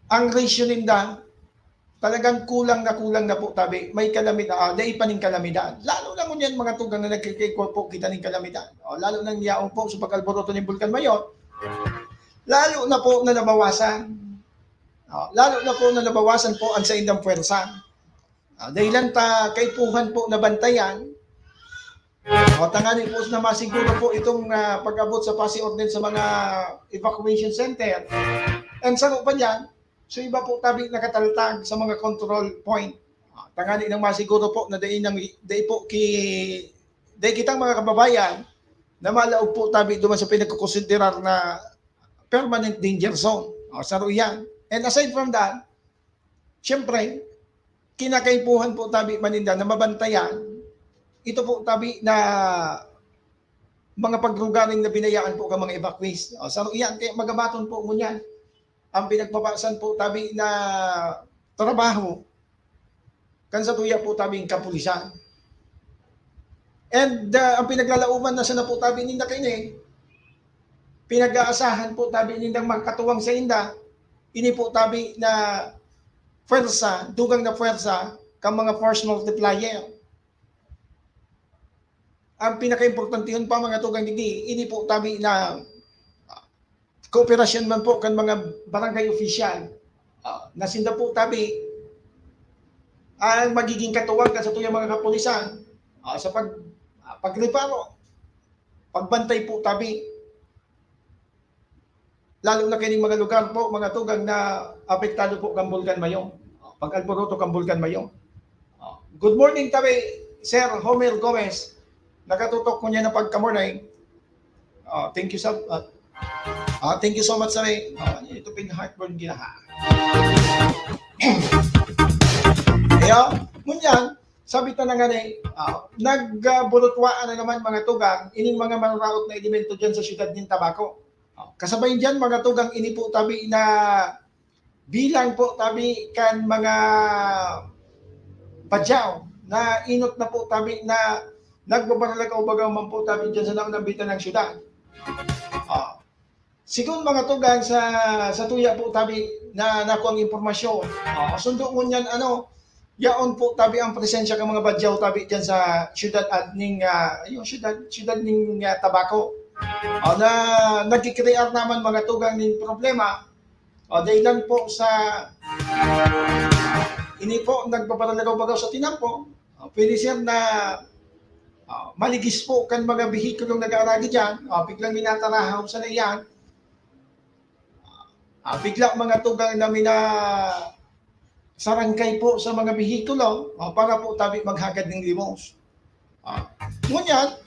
ang ratio ninda, talagang kulang na kulang na po tabi. May kalamidad, ah, dai pa ning kalamidad. Lalo na ngunyan, mga tugang, na nagkikikwa po kita ning kalamidad. O, lalo na yaon po sa pag-alboroto ning Bulkan Mayon, lalo na po na nabawasan. O, lalo na po na nabawasan po ang saindang puwersa. Ah, dahilan ta kaipuhan po na bantayan. O, tangani po na masiguro po itong, ah, pag-abot sa P A S I ordinance sa mga evacuation center. And saro pa niyan, so iba po tabi nakataltag sa mga control point. Ah, tangani nang masiguro po na dai nang, dai po ki, dai kitang mga kababayan na malaog po tabi duman sa pinagkukonsiderar na permanent danger zone. O, saro yan. And aside from that, siyempre, kinakaipuhan po tabi man ninda na mabantayan ito po tabi na mga pagrugaring na binayaan po kan mga evacuees. O, saro iyan, kaya magabaton po ngunyan ang pinagpapasan po tabi na trabaho kan satuya po tabing kapulisan. And, ah, ang pinaglalaoman na sana po tabi ninda kaini, pinag-aasahan po tabi nindang makatuwang sainda, ini po tabi na pwersa, dugang na pwersa kan mga force multiplier. Ang pinakaimportantehon pa, mga tugang digdi, ini po tabi na, ah, kooperasyon man po kan mga barangay official, ah, na sinda po tabi ang magiging katuwang kan satuyang mga kapulisan, ah, sa pag-, ah, pagreparo, pagbantay po tabi. Lalo na kining mga lugar po, mga tugang, na apektado po kan Bulkan Mayon. Pag-alboroto kan Bulkan Mayon. Good morning tabi, Sir Homer Gomez. Nakatutok ko niya na pagka-morning. Ah, thank you so, ah, ah, thank you so much, sir. Ah, ito pin heartburn ginaha. Ayo, ngunyan, sabi ta na nga ni, ah, nagburutwaan na naman, mga tugang, ining mga manuraot na elemento dyan sa siyudad nin Tabaco. Ah, kasabay dyan, mga tugang, ini po tabi na bilang po tabi kan mga badyaw na inot na po tabi na nagbabaralagaw-bagaw man po tabi dyan sa naunambitan ng syudad. Ah, sigon, mga tugang, sa, sa tuya po tabi na nakuang impormasyon, ah, sundo ngunyan, ano, yaon po tabi ang presensya kan mga badyaw tabi dyan sa syudad at ning, ah, yung syudad, syudad ning, ah, Tabaco. Ah, na nagkikrear naman, mga tugang, ning problema. O, dahilan po sa ini po, nagbabaralagaw-bagaw sa tinampo. O, pwede, sir, na, ah, maligis po kan mga behikulong nag-aaragi dyan. O, biglang minatarahaw sa na iyan. Ah, bigla, mga tugang, na mina-, sarangkay po sa mga behikulo, ah, para po tabi maghagad ning limos. Ah, ngunyan,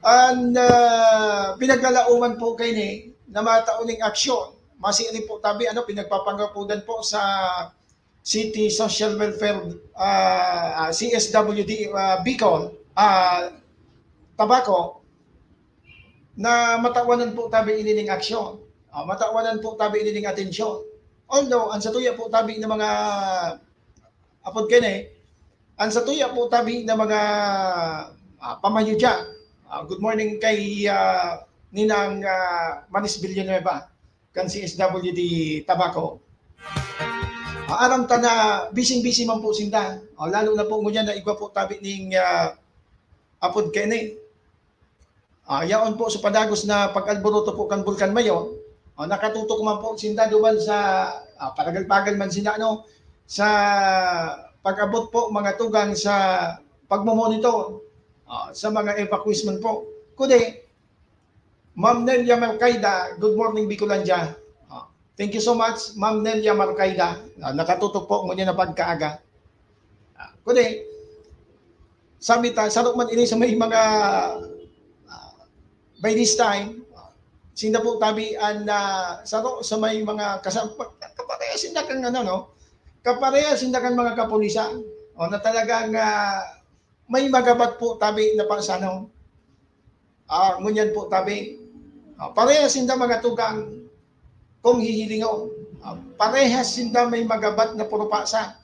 ang, ah, pinaglalaoman po kaini na matao ning aksyon, masiring po tabi, ano, pinagpapangapodan po sa City Social Welfare, ah, ah, C S W D, ah, Bicol, ah, Tabaco, na matawanan po tabi ini ning aksyon. Ah, matawanan po tabi ini ning atensyon. Although, ang satuya po tabi ng mga apod kene, ang satuya po tabi ng mga, ah, pamayo dyan. Ah, good morning kay, ah, Ninang, ah, Manis Villanueva, kan C S W D Tabaco. Ah, aram ta na bising-bisi man po sinda. Ah, lalo na po ngunyan na igwa po tabi ning, ah, apod kene. Ah, yaon po sa padagos na pag-alboroto po kan Bulkan Mayon, ah, nakatutok man po sinda duman sa, ah, pagal-pagal man sinda, ano, sa pag-abot po, mga tugang, sa pagmomonitor, ah, sa mga evacuees man po. Kundi, Ma'am Nelia Marcaida, good morning, Bicolandia. Ah, thank you so much, Ma'am Nelia Marcaida. Ah, nakatutok po ngunyan na pagkaaga. Ah, kundi, sabi ta, saro man ini sa may mga, ah, by this time, ah, sinda po tabi an, ah, saro sa may mga kasam-, kaparehas sinda kan ano, no? Kaparehas sinda kan mga kapulisan. O, na talagang, ah, may magabat po tabi na pasanon. Ah, ngunyan po tabi. Ah, parehas sinda mga tugang kung hihilingon. Ah, parehas sinda may magabat na purupasan.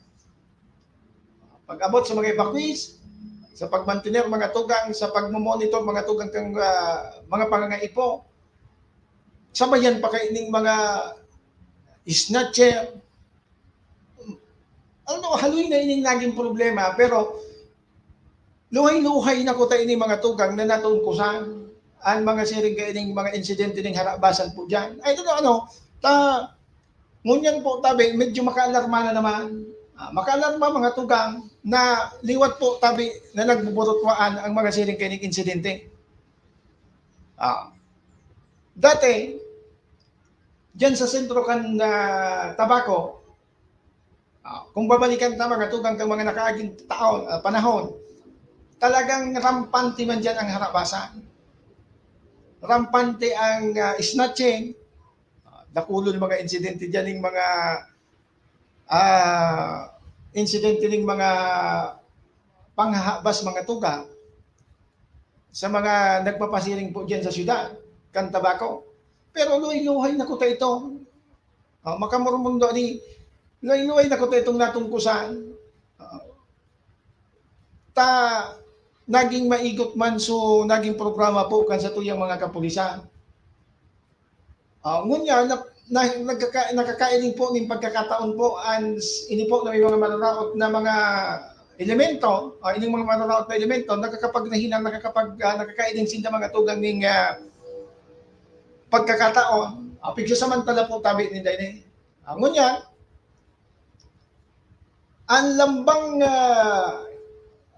Pag-abot sa mga evacuees, sa pagmantener mga tugang, sa pagmo-monitor mga tugang kang, ah, mga pangangaipo, sabayan pa kaining mga snatcher. Ano, haloy na ining naging problema, pero luhay-luhay na kuta ini mga tugang na natungkusan an mga siring kaining mga insidente ning harabasan po diyan. Ay, ano, ano, ta, ngunyan po tabi, medyo makaalarma na naman. Ah, makaalarma mga tugang na liwat po tabi na nagbuburutuaan ang mga siring kaining insidente. Ah, dati, diyan sa sentro kan, ah, Tabaco, ah, kung babalikan ta mga tugang kang mga nakaaging taon, ah, panahon, talagang rampante man diyan ang harabasan. Rampante ang, ah, snatching. Ah, dakulon mga insidente diyan, yung mga, ah, insidente ning mga panghahabas mga tugang sa mga nagpapasiring po diyan sa siyudad kan Tabaco. Pero luhay-luhay na kuta ito. Ah, makamurmundo ni, luhay-luhay na kuta itong natungkusan. Ah, ta, naging maigot man so naging programa po kan satuyang mga kapulisan. Ah, ngunyan, na, na, nagkaka-, nakakailing po ning pagkakataon po an s-, ini po na may mga mararaot na mga elemento, ah, ining mga mararaot na elemento, nakakapagnahinang, nakakapag-, ah, nakakailing sinda mga tugang ning, ah, pagkakataon. Ah, pigsasamantala po tabi ninda ini. Ah, ngunyan, an lambang, ah,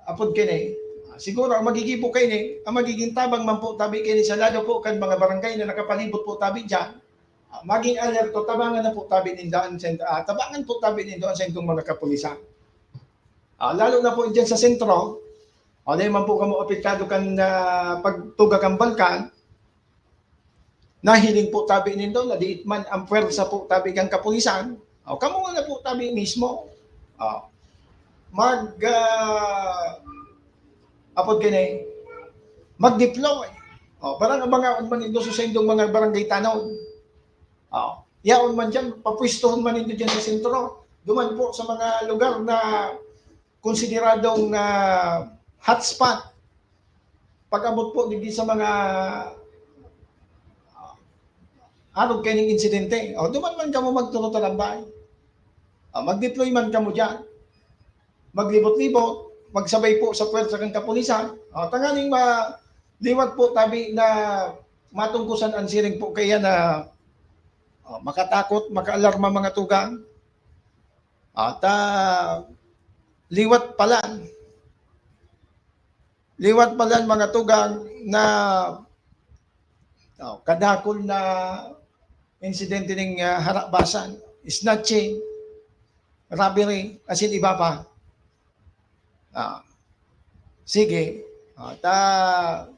apod kini, ah, siguro ang magigibo kaini, ang magiging tabang man po tabi kini sa lado po kan mga barangay na nakapalibot po tabi diyan, ah, maging alerto, tabangan na po tabi ninda an send-, ah, tabangan po tabi ninda an saindong mga kapulisan. Ah, lalo na po diyan sa sentro, o di man po kamo apektado kan, ah, pagtuga kan balkan, nahiling po tabi nindo na diit man ang pwersa po tabi kan kapulisan, o kamo na po tabi mismo, o, mag, ah, apod kini, mag-deploy. O, parang abangaon man nindo sa saindong mga barangay tanod. O, yaon man diyan, papwestohon man nindo diyan sa sentro. Duman po sa mga lugar na konsideradong, ah, hotspot. Pag-abot po digdi sa mga, ah, arog kaining insidente, o, duman man kamo magturo talambay. Ah, mag-deploy man kamo diyan. Maglibot-libot, magsabay po sa pwersa kan kapulisan. Ah, tanganing ma-, liwat po tabi na matungkusan an siring po kaya na, ah, makatakot, makaalarma mga tugang. At, ah, liwat palan, liwat palan mga tugang na, oh, kadakul na insidente ning, ah, harabasan, snatching, robbery, asin iba pa. Ah, sige. Ah, ta-,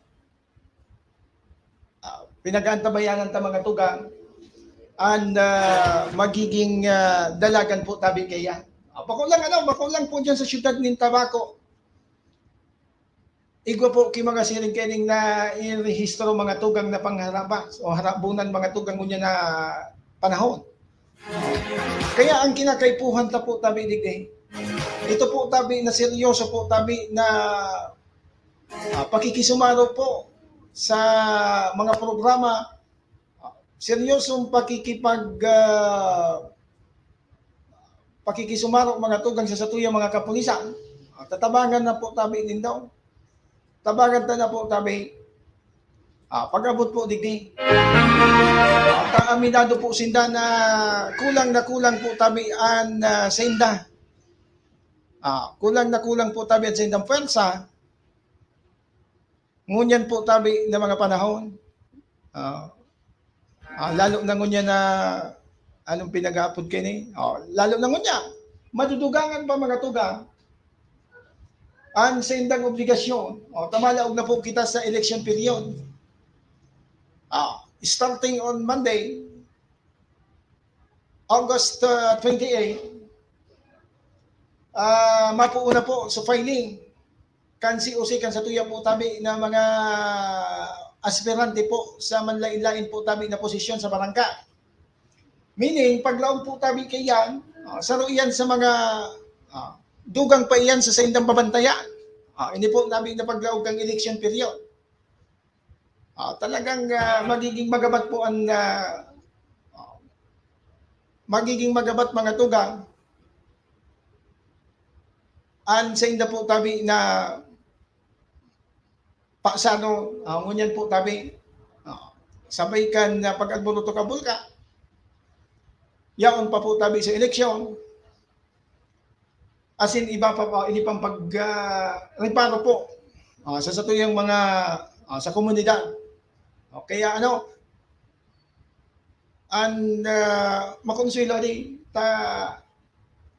ah, pinag-aantabayanan ta mga tugang an, ah, magiging, ah, dalagan po tabi kaiyan. Ah, bako lang ano, bako lang po diyan sa siyudad nin Tabaco. Igwa po ki mga siring kaining nairehistro mga tugang na pangharabas o harabunan mga tugang ngunyan na panahon. Kaya ang kinakaipuhan ta po tabi digdi, ito po tabi na seryoso po tabi na, ah, pakikisumaro po sa mga programa, ah, seryosong pakikipag-, ah, pakikisumaro mga tugang sa satuyang mga kapulisan. Ah, tatabangan na po tabi nindo. Tabangan ta na po tabi. Ah, pag-abot po digdi. Ah, ta-, aminado po sinda na kulang na kulang po tabi an, ah, sainda. Ah, kulang na kulang po tabi an saindang pwersa. Ngunyan po tabi na mga panahon. Ah, ah, lalo na ngunyan na, anong pinag-aapod kaini? Oh, lalo na ngunyan, madudugangan pa, mga tugang, an saindang obligasyon. Oh, ta malaog na po kita sa election period. Ah, starting on Monday, August, ah, twenty-eight, ah, mapuuna po sa filing kan C O C, kan satuya po tabi na mga aspirante po sa manlain-lain po tabi na posisyon sa barangay. Meaning, paglaog po tabi kaiyan, ah, saro iyan sa mga, ah, dugang pa iyan sa saindang babantayan. Ah, ini po tabi na paglaog kan election period. Ah, talagang, ah, magiging magabat po ang, ah, ah, magiging magabat, mga tugang, an sainda po tabi na pasano, ah, ngunyan po tabi, ah, sabay kan, ah, pag-alboroto ka bulka, yaon pa po tabi sa eleksyon, asin iba pa po, ini pang pag, ah, reparo po, ah, sa satuyang mga, ah, sa komunidad. O kaya ano, an, ah, makonsuelo di ta,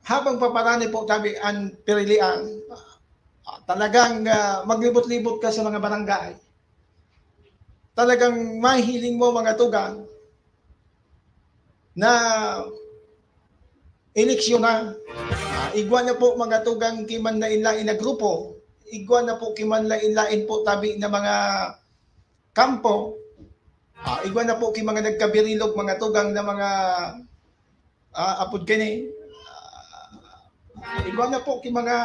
habang paparani po tabi an pirilian, ah, talagang, ah, maglibot-libot ka sa mga barangay. Talagang mahihiling mo, mga tugang, na eleksyon na. Ah, igwa na po, mga tugang, ki manlain-lain na grupo, igwa na po ki manlain-lain po tabi na mga kampo, ah, igwa na po ki mga nagkabirilog, mga tugang, na mga, ah, apod kaini, ah, igwa na po ki mga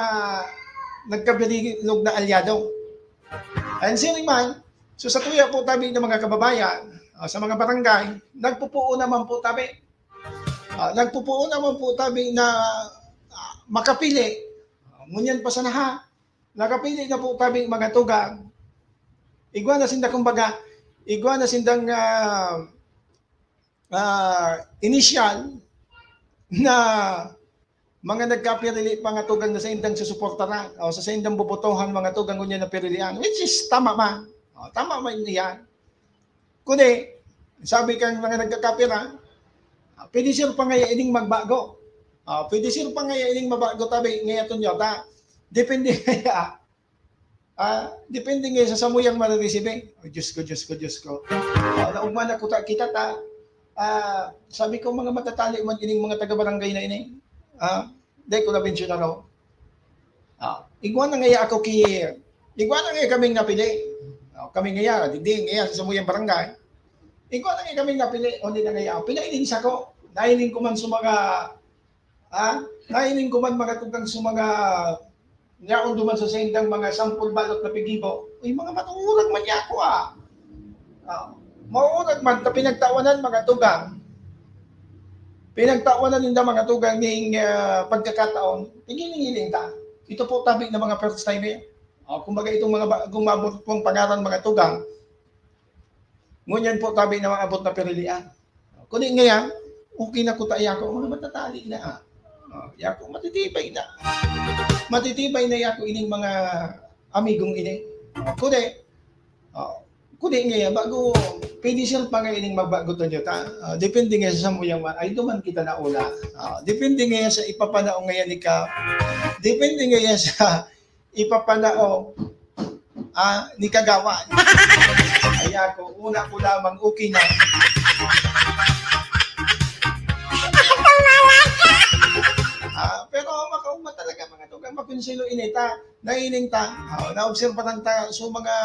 nagkabirilog na alyado. And siring man, so satuya po tabi na mga kababayan, ah, sa mga barangay, nagpupuon naman po tabi. Ah, nagpupuon naman po tabi na, ah, makapili. Ah, ngunyan pa sana ha, nakapili na po tabi mga tugang. Igwa na sinda, kumbaga, igwa na sindang, ah, ah, inisyal na mga nagkapirili, mga tugang, na saindang susuportaran o sa saindang bobotohan, mga tugang, ngunyan na pirilian, which is tama man. O, tama man iyan. Kundi, sabi kan mga nagkakapira, ah, pwede sir pa ngaya ining magbago. Ah, pwede sir pa ngaya ining mabago tabi ngaya tunyo ta. Depende ngaya. Ah, depende ngaya sa samuyang mariresibi. Oh, Diyos ko, Diyos ko, Diyos ko. Ah, naugma na kuta kita ta. Ah, sabi ko, mga matatali man ining mga taga-barangay na ini. Ah, dai ko na mensyonaro. Ah, igwa na ngaya ako ki, igwa na ngaya kaming napili. Ah, kami ngaya, digdi ngaya sa samuyang barangay. Igwa na ngaya kaming napili, o di na ngaya. Pinahiling sako. Nahiling ko man sa mga, ah, nahiling ko man mga tugang sa mga yaon duman sa saindang mga sampol balot na pigibo. Uy, mga matuurag man niya ako, ah. Ah, maurag man ta pinagtawanan mga tugang. Pinagtawanan ninda mga tugang ning, ah, pagkakataon. Tiginiling ta. Ito po tabi ng mga first time eh. Ah, kumbaga itong mga ba-, gumabot pong pangaran mga tugang. Ngunyan po tabi na maabot na pirilian. Kundi ngayon, okay na kuta yako, mga matatali na. Ah, yako, matitibay na. Matitibay na yako ining mga amigong ini. Kundi, ah, kundi ngayon, bago, pwede siya pa nga ining magbago to nyo ta. Ah, depende nga sa samuyang ma-, ay, duman kita na ula. Ah, depende ngayon sa ipapanao ngayon ni ka. Depende ngayon sa ipapanao, ah, ni Kagawad. Kaya ko, una ko lamang okay na. Ah, pero makauma talaga, mga tugang, makonselo ini ta, naining ta, ah, naobserbahan ta, so mga,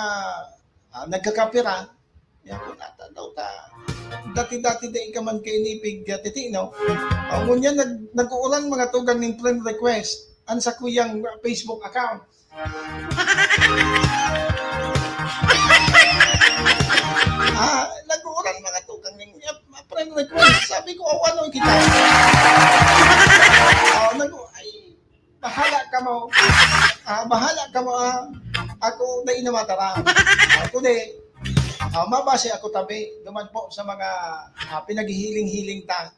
ah, nagkakapira, Yako nata daw ta. Dati-dati dai ka man kainipig, ah, titi, no? Ah, ngunyan nag-, nag-uuran mga tugang ning friend request an sakuyang Facebook account. Ah, nag-uuran mga tugang ning, ah, friend request. Sabi ko, "Aw, ano kita?" Ah, nag-, ay, Bahala kamo. Ah, bahala kamo, ah. Ako, dai na mataram. Ah, kundi, ah, mabase ako tabi, duman po sa mga, ah, pinaghihiling-hiling ta.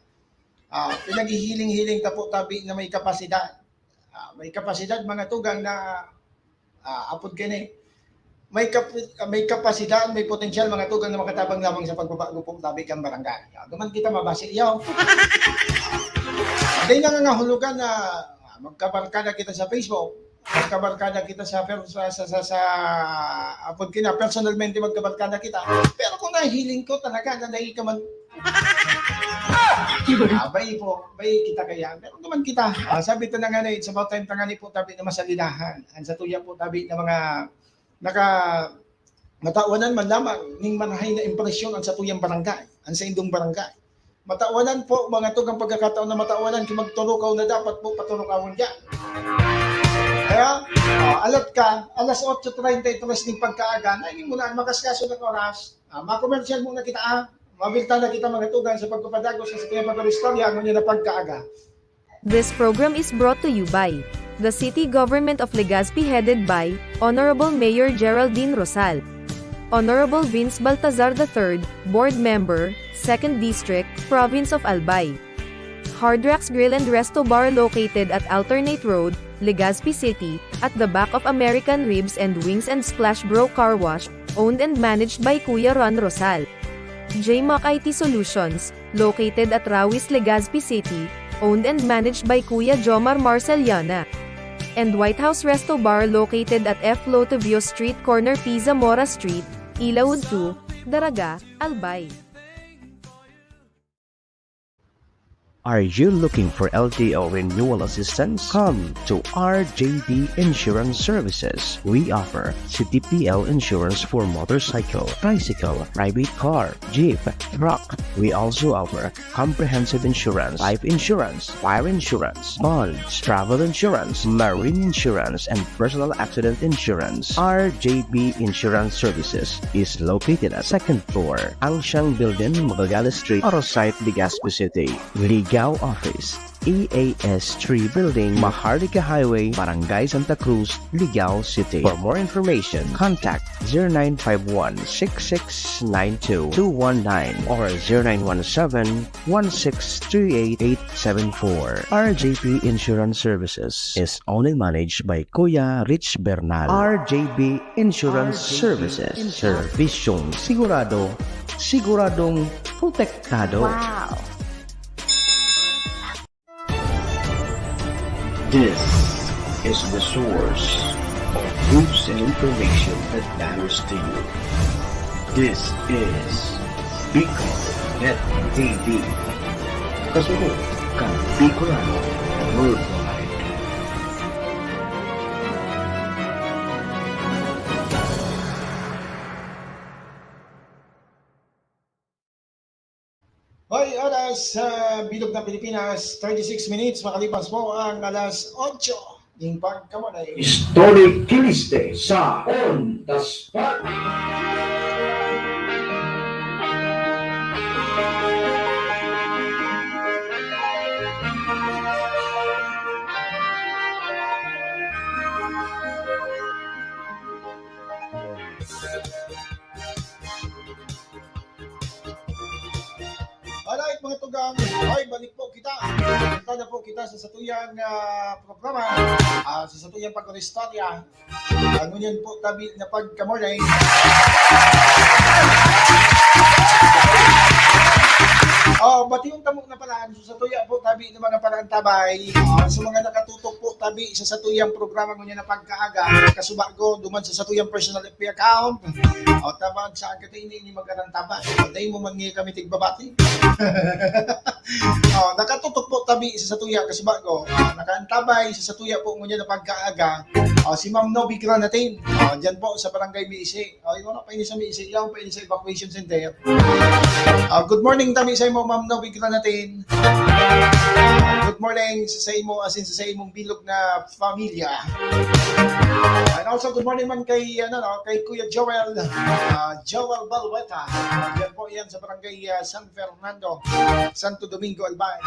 Ah, pinaghihiling-hiling ta po tabi na may kapasidad. Ah, may kapasidad, mga tugang na, ah, apod kini. may kap-, may kapasidad, may potensyal, mga tugang na makatabang lamang sa pagbabago po tabi kan barangay. Ah, duman kita mabasi, yaw. Dai nangangahulugan na, ah, magkabarkada kita sa Facebook, magkabarkada kita sa per-, sa, sa, sa, sa, apod kina, personalmente magkabarkada kita. Pero kung nahihiling ko talaga na dai ka man, ah, bai po, bai kita kaya. Pero duman kita. Ah, sabi ta na nga na, it's about time ta nga ni po tabi na masalidahan. Ang sa tuya po tabi na mga naka-, natawanan man lamang ning marahay na impresyon ang satuyang barangay, ang saindong barangay. Matawanan po, mga tugang pagkakataon na matawanan, kung magturukaw na dapat po, paturukawon dyan. Kaya, ah, alat ka, alas otso treinta y tres ning pagkaaga, na hindi mo na makaskaso ng oras. Ah, makomersyal muna kita, ah. Mabilta na kita, mga tugang, sa pagpapadagos sa satuyang pag-istorya, ang na pagkaaga. This program is brought to you by the City Government of Legazpi, headed by Honorable Mayor Geraldine Rosal, Honorable Vince Baltazar the third, Board Member, Second District, Province of Albay. Hard Rocks Grill and Resto Bar, located at Alternate Road, Legazpi City, at the back of American Ribs and Wings and Splash Bro Car Wash, owned and managed by Kuya Ron Rosal. J Mac I T Solutions, located at Rawis, Legazpi City, owned and managed by Kuya Jomar Marceliana. And White House Resto Bar, located at F Lotovio Street, corner P Zamora Street, Ilawod two, Daraga, Albay. Are you looking for L T O renewal assistance? Come to R J B Insurance Services. We offer C T P L insurance for motorcycle, tricycle, private car, jeep, truck. We also offer comprehensive insurance, life insurance, fire insurance, bonds, travel insurance, marine insurance, and personal accident insurance. R J B Insurance Services is located at second floor, Angsiang Building, Magallanes Street, Arosite, Legazpi City. Ligao Office, E A S three Building, Maharlika Highway, Barangay Santa Cruz, Ligao City. For more information, contact zero nine five one, six six nine two, two one nine or zero nine one seven, one six three eight, eight seven four. R J P Insurance Services is owned and managed by Kuya Rich Bernal. R J B Insurance Services. Servisyong sigurado, siguradong protektado. Wow! This is the source of news and information that matters to you. This is Bicol Net T V. Kasunod kan Bicolano Worldwide. Hoy, oras sa bilog ng Pilipinas, thirty-six minutes makalipas po ang alas otso ning pagkamanay. Story Kiliste sa On the Spot. Alright, mga tugang, ay, balik po kita. Punta na po kita sa satuyang, ah, programa, ah, sa satuyang pag-istorya. Ano yan po, tabi na pagkamorning. Oh, bati yung tamo na pala, sa satuya po, tabi ng mga parantabay. Ah, sa mga nakatutok po, tabi sa satuyang programa ngunyan na pagkaaga, kasubago, duman sa satuyang personal F B account. O, tabang saan ka tayo ini, ini magkarantabay? O, dahil mo man ngayon kami tigbabati. O, nakatutok po, tabi sa satuya, kasubago. Ah, nakaantabay sa satuya po ngunyan na pagkaaga. O, si Ma'am Novi Granatin. O, dyan po sa Barangay Misi. O, yung mga painis sa Misi, yung painis sa evacuation center. Ah, good morning, tabi sa imo, Ma'am Novi Granatin. Good morning sa, sa imo, asin sa, sa imong bilog na pamilya. And also, good morning man kay, ano, no, kay Kuya Joel, ah, Joel Balweta. Yan po yan sa barangay, ah, San Fernando, Santo Domingo, Albay.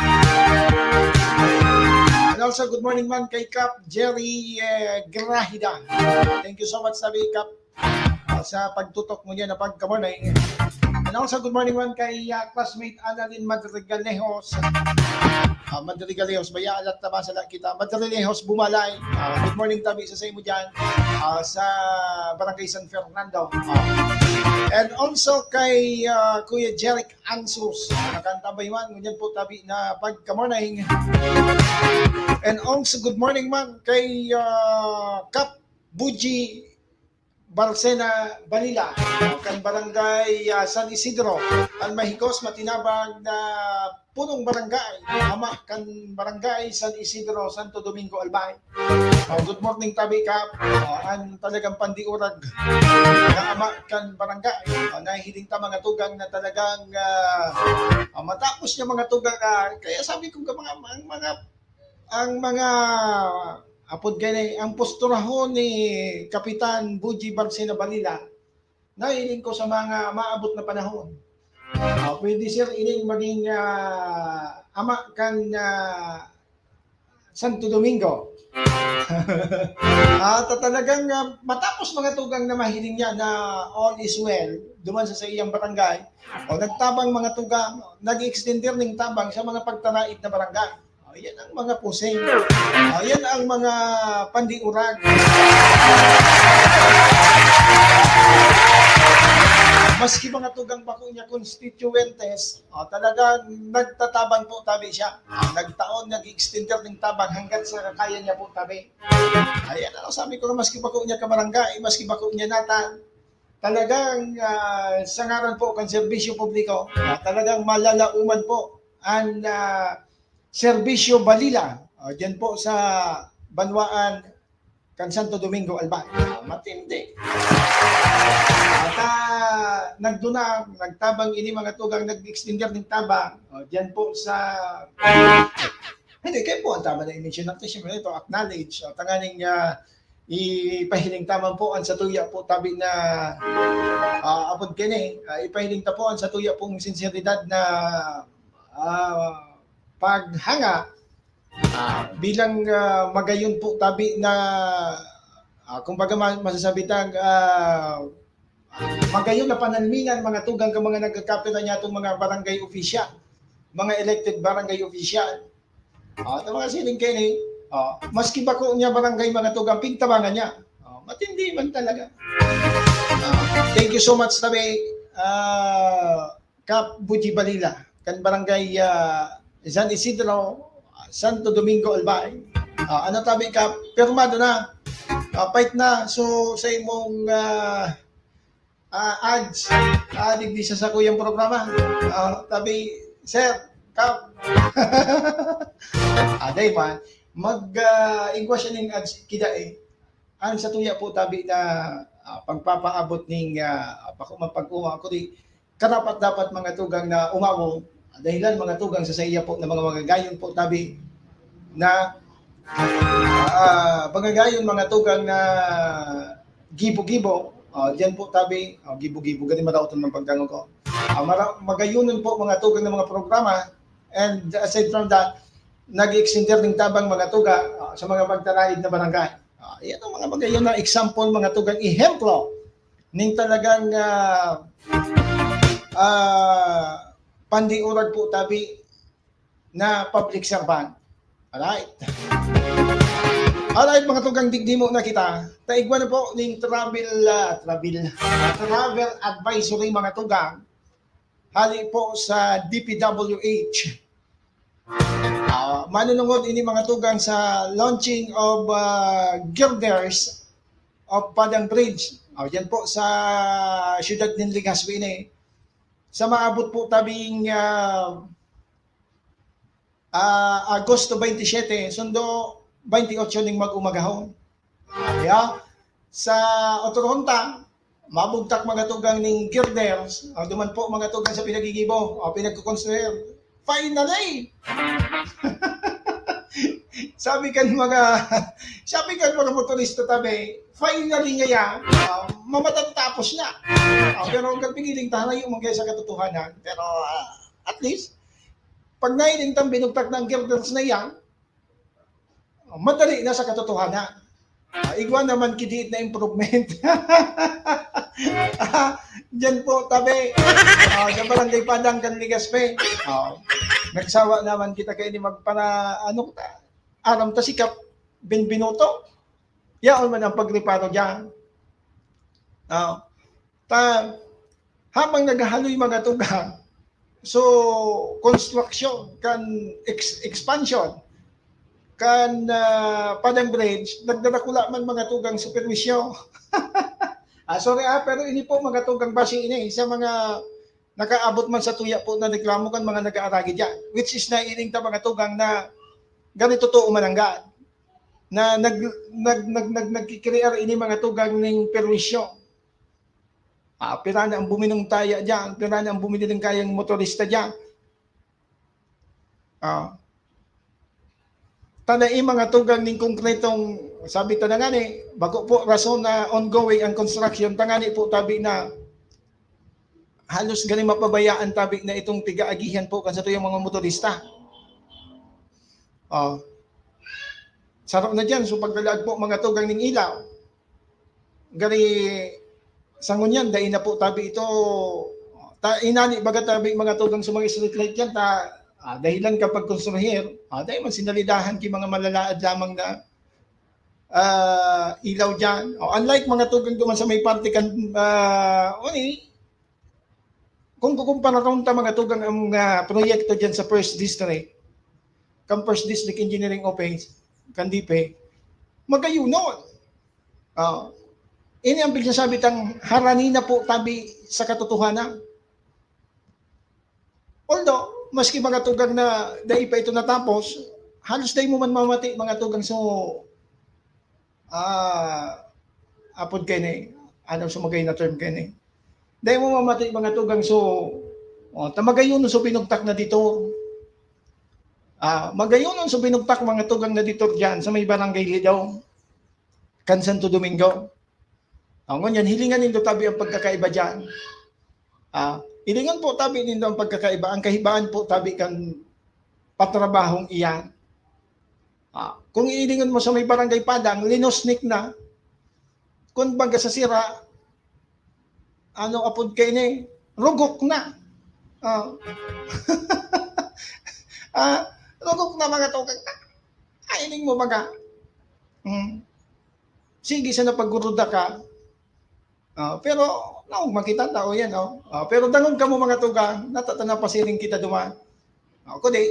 And also, good morning man kay Kap Jerry, eh, Grahida. Thank you so much, sabi Kap, ah, sa pagtutok mo niya na pagkamorning. And also, good morning man kay ah, classmate Annalyn Madrigalejos. Ah, Madrigalejos, baya alat na ba sa kita? Madrigalejos Bumalay. Ah, good morning tabi sa sa imo dyan. Ah, sa Barangay San Fernando. Ah. And also kay ah, Kuya Jeric Ansus. Nakanta ba yun? Ngunyan po tabi na pagka-morning. And also, good morning man kay ah, Kap Buji Barcena Balila, kan Barangay ah, San Isidro, an mahigos matinabang na punong barangay, ama kan Barangay San Isidro, Santo Domingo, Albay. Ah, good morning tabi, Kap. Ah, an talagang pandiurag na ama kan barangay. Ah, nahihiling ta mga tugang na talagang ah, ah, matapos niya mga tugang, ah, kaya sabi ko, mga, ang mga, ang mga, apod gani, ang posturahon ni Kapitan Buji Barcena Balila, nahiling ko sa mga maabot na panahon. Ah, pwede, sir, ining maging ah, ama kan ah, Santo Domingo. At talagang ah, matapos mga tugang na mahiling niya na all is well, duman sa, sa iyang barangay, o nagtabang mga tugang, nag-extender ning tabang sa mga pagtaraid na barangay. O, yan ang mga pusing. O, yan ang mga pandiurag. Maski mga tugang bako niya constituentes, o, talagang nagtatabang po tabi siya. Nagtaon, nag-extender ning tabang hanggat sa kaya niya po tabi. Ayan, ano, sabi ko na maski bako niya kabarangay, maski bako niya natan, talagang ah, sa ngaran po kan serbisyo publiko, ah, talagang malalauman po ang ah, serbisyo Balila. Ah, diyan po sa banwaan kan Santo Domingo, Albay. Ah, matindi. At ah, nagduna, nagtabang ini mga tugang nag-extender ning tabang. Ah, diyan po sa... Hindi, kayo po ang tama na i-mention natin. Siyempre, ito, acknowledge. Ah, tanganing ah, ipahiling ta man po ang satuya po tabi na ah, apod kini, ah, ipahiling ta po ang satuya pong sinseridad na ah, paghanga ah, bilang ah, magayon po tabi na ah, kumbaga ma- masasabi tang ah, magayon na panalmingan mga tugang ka mga nagkakapira niya itong mga barangay official, mga elected barangay official. Ah, ito mga siling kayo ni, ah, maski bako niya barangay mga tugang, pigtabangan niya. Ah, matindi man talaga. Ah, thank you so much tabi, ah, Kap Buji Balila, kan barangay ah, San Isidro, Santo Domingo, Albay. Ah, ano tabi, Kap? Pirmado na. Ah, fight na. So, sa imong ah, ah, ads, ah, digdi sa sakuyang programa. Ah, tabi, Sir, Kap. Aday man, mag ah, igwa siya ning ads kida eh. Ang satuya po tabi na ah, pagpapaabot ning ah, pag-uma, pag-uma, kundi karapat-dapat mga tugang na umawong, dahilan mga tugang sa saiya po na mga magagayon po tabi na ah, magagayon mga tugang na gibo-gibo. Ah, diyan po tabi, ah, gibo-gibo, gani madaot man pagdangon ko. Ah, mara- magayunon po mga tugang ng mga programa, and aside from that, nag-extender ng tabang mga tuga ah, sa mga magtaraid na barangay. Ah, yan ang mga magayon na example, mga tugang ehemplo ning talagang ah, ah, pandiurag po tabi na public servant. Alright. Alright, mga tugang, digdi mo na kita. Taigwa na po ning travel, ah, travel, ah, travel advisory, mga tugang. Hali po sa D P W H. Ah, manunungod ini, mga tugang, sa launching of ah, girders of Padang Bridge. Ah, yan po sa siyudad ng Legazpi ini. Sa maabot po tabing ah, ah, Agosto twenty-seven, sundo twenty-eight ning mag-umagahon. Kaya, sa otrohon ta, mabugtak mga tugang ning girders, ah, duman po mga tugang sa pinagigibo, ah, pinagkukonstruir. Finally! Sabi kan mga, sabi kan mga motorista tabi, finally ngaya, ah, mamatatapos na. Ah, pero ang piniling tahan na yung mga sa katotohanan. Pero ah, at least, pag nailing tang binugtak ng girders na yan, madali na sa katotohanan. Ah, igwa naman kidiit na improvement. Diyan po, tabi. Ah, sa Barangay Padang kan Legazpi. Ah, nagsawa naman kita kaini magpara-, ano ta, aram ta si Kap Benvenuto. Yaon man ang pagreparo diyan. Ah, ta, habang naghahaloy mga tugang, so, construction kan ex-, expansion kan, ah, Padang Bridge, nagdarakula man mga tugang sa perwisyo. Ah, sorry, ah, pero ini po mga tugang basi ini sa mga nakaabot man sa tuya po na reklamo kan mga nag-aaragi diyan, which is naiining ta mga tugang na gani totoo man nanggad na nag-, nag-, nag-, nag-, nagkikrear ini mga tugang ning perwisyo. Ah, pira na ang buminong taya diyan, pira na ang bumili ng kayang motorista diyan. Ah. Tanai mga tugang ning konkretong, sabi ta na ngani, bako po rason na ongoing ang construction, tangani po tabi na halos gani mapabayaan tabi na itong pigaagihan po kan satuyang mga motorista. Oh. Saro na diyan, so pagdalaag po mga tugang ning ilaw. Gari, sa ngunyan, dai na po tabi ito. Ta, inani baga tabi mga tugang sa mga street light yan, ta, ah, dahilan kapag konstruhir, ah, dai man sinalidahan ki mga malalaad lamang na, ah, ilaw dyan. O, unlike mga tugang duman sa may parte kan, ah, uni, kung kukumpara ta mga tugang ang, ah, proyekto dyan sa First District, kan First District Engineering Office, kan DepEd, magayunon. Ah, ini ang pigsasabi tang harani na po tabi sa katotohanan. Although, maski mga tugang na dai pa ito natapos, halos dai mo man mamati mga tugang so, ah, apod kaini, ano sa magay na term kaini? Dai mo mamati mga tugang so, oh, ta magayon so binugtak na dito. Ah, magayon so binugtak mga tugang na dito diyan sa may barangay Lidaw, kan Santo Domingo. Ah, ngunyan, hilingan nindo tabi ang pagkakaiba diyan. Ah, hilingan po tabi nindo ang pagkakaiba. Ang kahibaan po tabi kan patrabahong iyan. Ah, kung iilingon mo sa may barangay Padang, linosnik na. Kung baga sa sira, ano, apod kaini, rugok na. Ah. Ah, rugok na mga tugang na. Ay, ining mo baga. Hmm. Sige, sana pagguruda ka. Ah, pero, naog makita tao yan, oh. Ah, pero dangon kamo mga tugang, natatanan pasiring kita duman. Ah, kundi,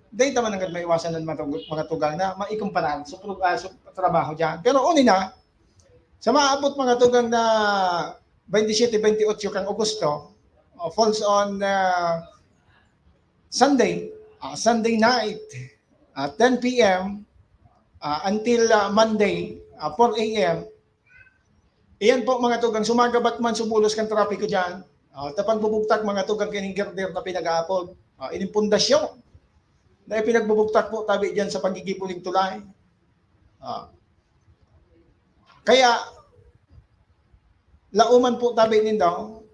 dai ta man nanggad maiwasan ang mga tug-, mga tugang na maikumparan sa pro-, ah, sa trabaho diyan. Pero uni na, sa maabot mga tugang na twenty-seven, twenty-eight kang Agosto, ah, falls on, ah, Sunday, ah, Sunday night, ah, ten P M, ah, until, ah, Monday, ah, four A M. Iyan po, mga tugang, sumagabat man, subulos kan trapiko diyan. Ah, ta pagbubugtak, mga tugang, kining girder na pinag-aapod. Ah, ining pundasyon na ipinagbubugtak po tabi diyan sa pagigibo ning tulay. Ah. Kaya, lauman po tabi nindo,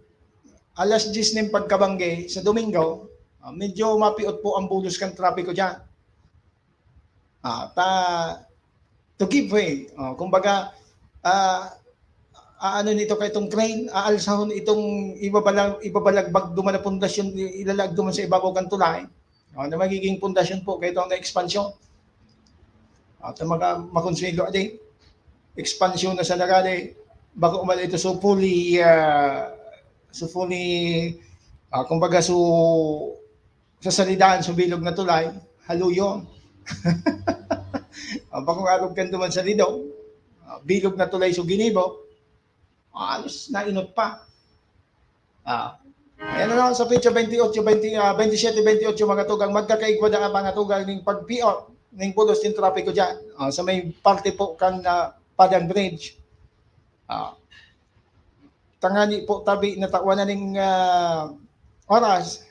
alas diyes nin pagkabanggi sa Domingo, ah, medyo mapiot po ang bulos kan trapiko diyan. Ah, ta, to give way. Oh, kumbaga, ah, aano nito kay itong crane, aalsahon itong ibabalag-, ibabalagbag duman na pundasyon, i-, ilalag duman sa ibabaw kan tulay. Oh, na magiging pundasyon po kay itong na ekspansyon. At ang mga makonsuelo, adi, ekspansyon na sa nagadi, bako man ito so fully, ah, so fully, ah, kumbaga, so, sa salidahan, so bilog na tulay, haluyon. Ang bakong arog kan duman sa Lidaw, ah, bilog na tulay, so ginibo, ah, halos nainot pa. Ah, ayan na lang sa petsa twenty-eight, twenty, ah, twenty-seven, twenty-eight, mga tugang, magkakaigwa na ang mga tugang ning pagpiot, ning bulos ning trapiko diyan. Ah, sa may parte po kan, ah, Padang Bridge. Ah, tangani po tabi na tawan na ning, ah, oras.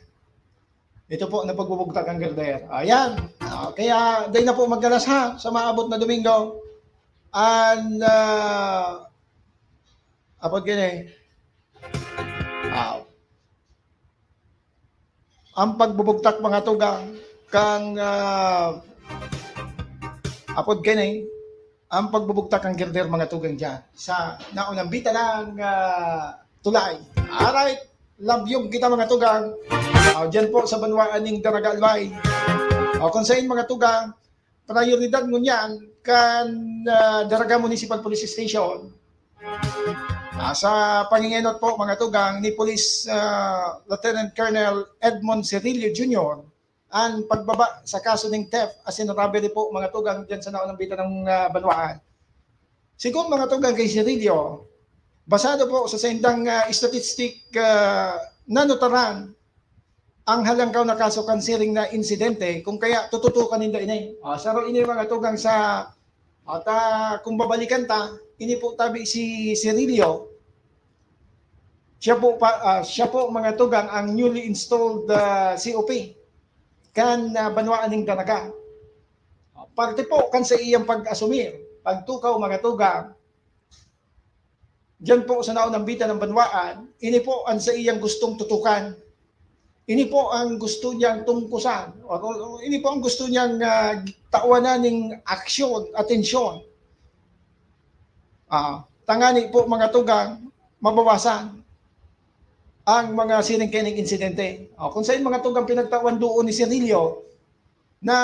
Ito po, napagbubugtak ang girder. Ayan. Ah, kaya, dai na po magkalas ha, sa maabot na Domingo. And, ah, apod gini, ah, ang pagbubugtak mga tugang kang, ah, apod kini, ang pagbubugtak kan girder, mga tugang, diyan sa naunang bita ng, ah, tulay. Alright, labyog kita, mga tugang. Ah, diyan po sa banwaan ning Daraga, Albay. O, kung sain, mga tugang, prayoridad ngunyan kan, ah, Daraga Municipal Police Station. Ah, sa pangingenot po, mga tugang, ni Police, ah, Lieutenant Colonel Edmond Cirillo Junior, ang pagbaba sa kaso ning theft asin robbery po, mga tugang, diyan sa naunang bita ng, ah, banwaan. Sigon, mga tugang, kay Cirillo, basado po sa saindang, ah, statistic, ah, nanutaran ang halangkaw na kaso kan siring na insidente, kung kaya tututukan ninda ini. Ah, saro ini, mga tugang, sa, at, ah, kung babalikan ta, ini po tabi si Cirillo, siya po pa, ah, siya po, mga tugang, ang newly installed, ah, C O P kan, ah, banwaan ning Daraga. Ah, parte po kan sa iyang pag-asumir, pagtukaw, mga tugang, diyan po sa naunang bita ng banwaan, ini po ang sa iyang gustong tutukan. Ini po ang gusto niyang tungkusan. O, o, ini po ang gusto niyang, ah, tawanan ning aksyon, atensyon. Ah, tangani po, mga tugang, mabawasan ang mga siring kaining insidente. O, kung sain, mga tugang, pinagtawan doon ni Cirillo na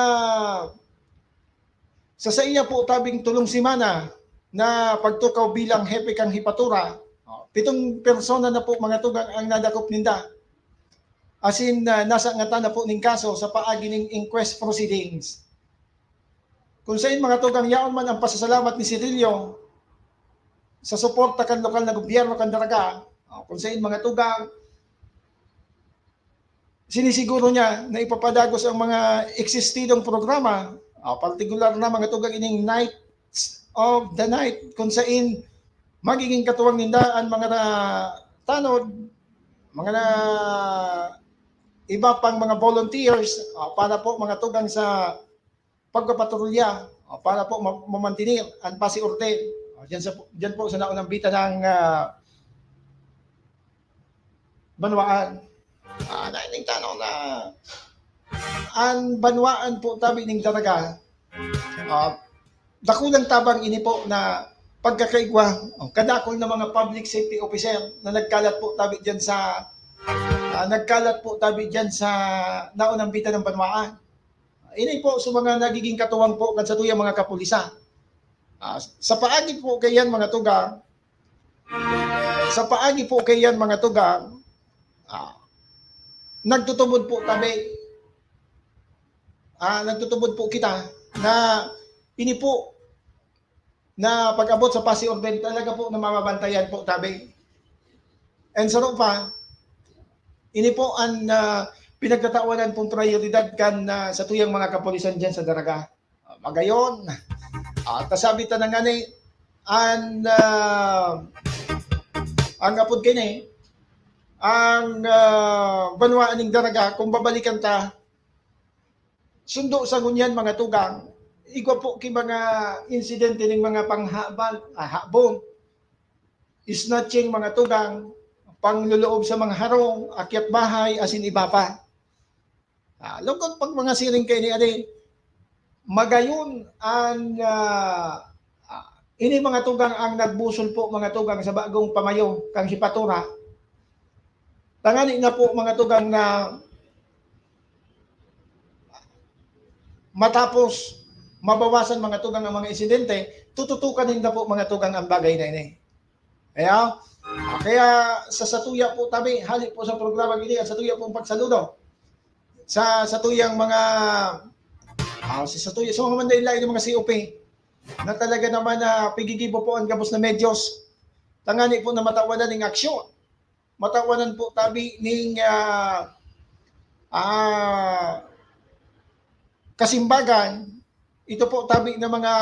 sa saiya po tabing tolong semana na pagtukaw bilang hepe kan hepatura, o, pitong persona na po, mga tugang, ang nadakop ninda. Asin, ah, nasangatan na po ning kaso sa paagi ning inquest proceedings. Kung sain, mga tugang, yaon man ang pasasalamat ni Cirillo sa suporta kan lokal na gobyerno kan Daraga. O, kung sain, mga tugang, sinisiguro niya na ipapadagos ang mga eksistidong programa, ah, partikular na, mga tugang, ining Knights of the Night, kung sain magiging katuwang ninda an mga na-, tanod, mga na-, iba pang mga volunteers, ah, para po, mga tugang, sa pagpapatrolya, ah, para po ma-, mamantener an pasi orden. Ah, diyan sa, diyan po sa naunang bita ng, ah, banwaan. Ah, naining tano na an banwaan po tabi ning Daraga, ah, dakulang tabang ini po na pagkakaigwa, o, kadakul na mga public safety officer na nagkalat po tabi diyan sa, ah, nagkalat po tabi diyan sa naunang bita ng banwaan. Ini po sa mga nagiging katuwang po kan satuyang mga kapulisan. Ah, sa paagi po kaiyan, mga tugang, sa paagi po kaiyan, mga tugang, ah, nagtutubod po tabi, ah, nagtutubod po kita na ini po na pag-abot sa pasi orden, talaga po na mababantayan po tabi. And saro pa, ini po an, ah, pinagtatawanan pong prayoridad kan, ah, satuyang mga kapulisan diyan sa Daraga. Ah, magayon, ah, kasabi ta na ngani, an, ah, ang apod kini, ang, ah, banwaan ning Daraga, kung babalikan ta, sundo sa ngunyan, mga tugang, igwa po ki mga insidente ning mga panghabal, ah, habon, snatching, mga tugang, pangloloob sa mga harong, akyat bahay, asin iba pa. Ah, lugod pag mga siring kaini, ari, magayon an, ah, ah, ini, mga tugang, ang nagbusol po, mga tugang, sa bagong pamayo kan hepatura. Tangani na po, mga tugang, na matapos mabawasan, mga tugang, ang mga insidente, tututukan ninda po, mga tugang, ang bagay na ini. Kaya, ah, kaya sa satuya po tabi, hali po sa programa ini, ang satuya pong pagsaludo sa satuyang mga, ah, sa satuya, sa mga manlain-lain ng mga C O P na talaga naman na pigigibo po ang gabos na medyos. Tangani po na matawanan ning aksyon. Matawanan po tabi ning, ah, ah, kasimbagan, ito po tabi na mga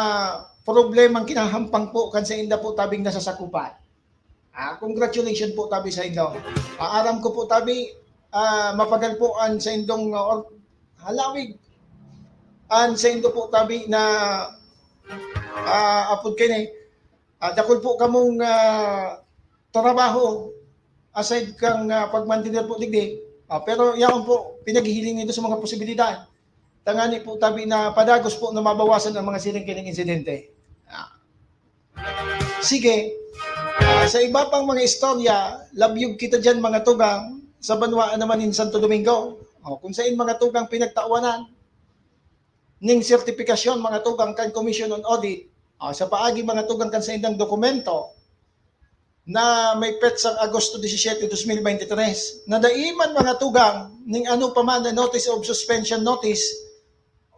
problemang kinahampang po kan sainda po tabing nasasakupan. Ah, congratulations po tabi sa inyo. Ah, aram ko po tabi, ah, mapagal po an saindong, ah, or-, halawig. An saindo po tabi na, ah, apod kini, ah, dakul po kamong, ah, trabaho aside kang, ah, pagmantener po digdi. Ah, pero yaon po, pinaghihiling nito sa mga posibilidad. Tangani po tabi na padagos po na mabawasan ang mga siring kining insidente. Ah, Sige, ah, sa iba pang mga istorya, labyog kita diyan, mga tugang, sa banwaan naman nin Santo Domingo. O, kung sain, mga tugang, pinagtawanan ning sertipikasyon, mga tugang, kan Commission on Audit, ah, sa paagi, mga tugang, kan saindang dokumento na may petsang Agosto disisiete, dos mil bentitres, na dai man, mga tugang, ning ano pa man na notice of suspension, notice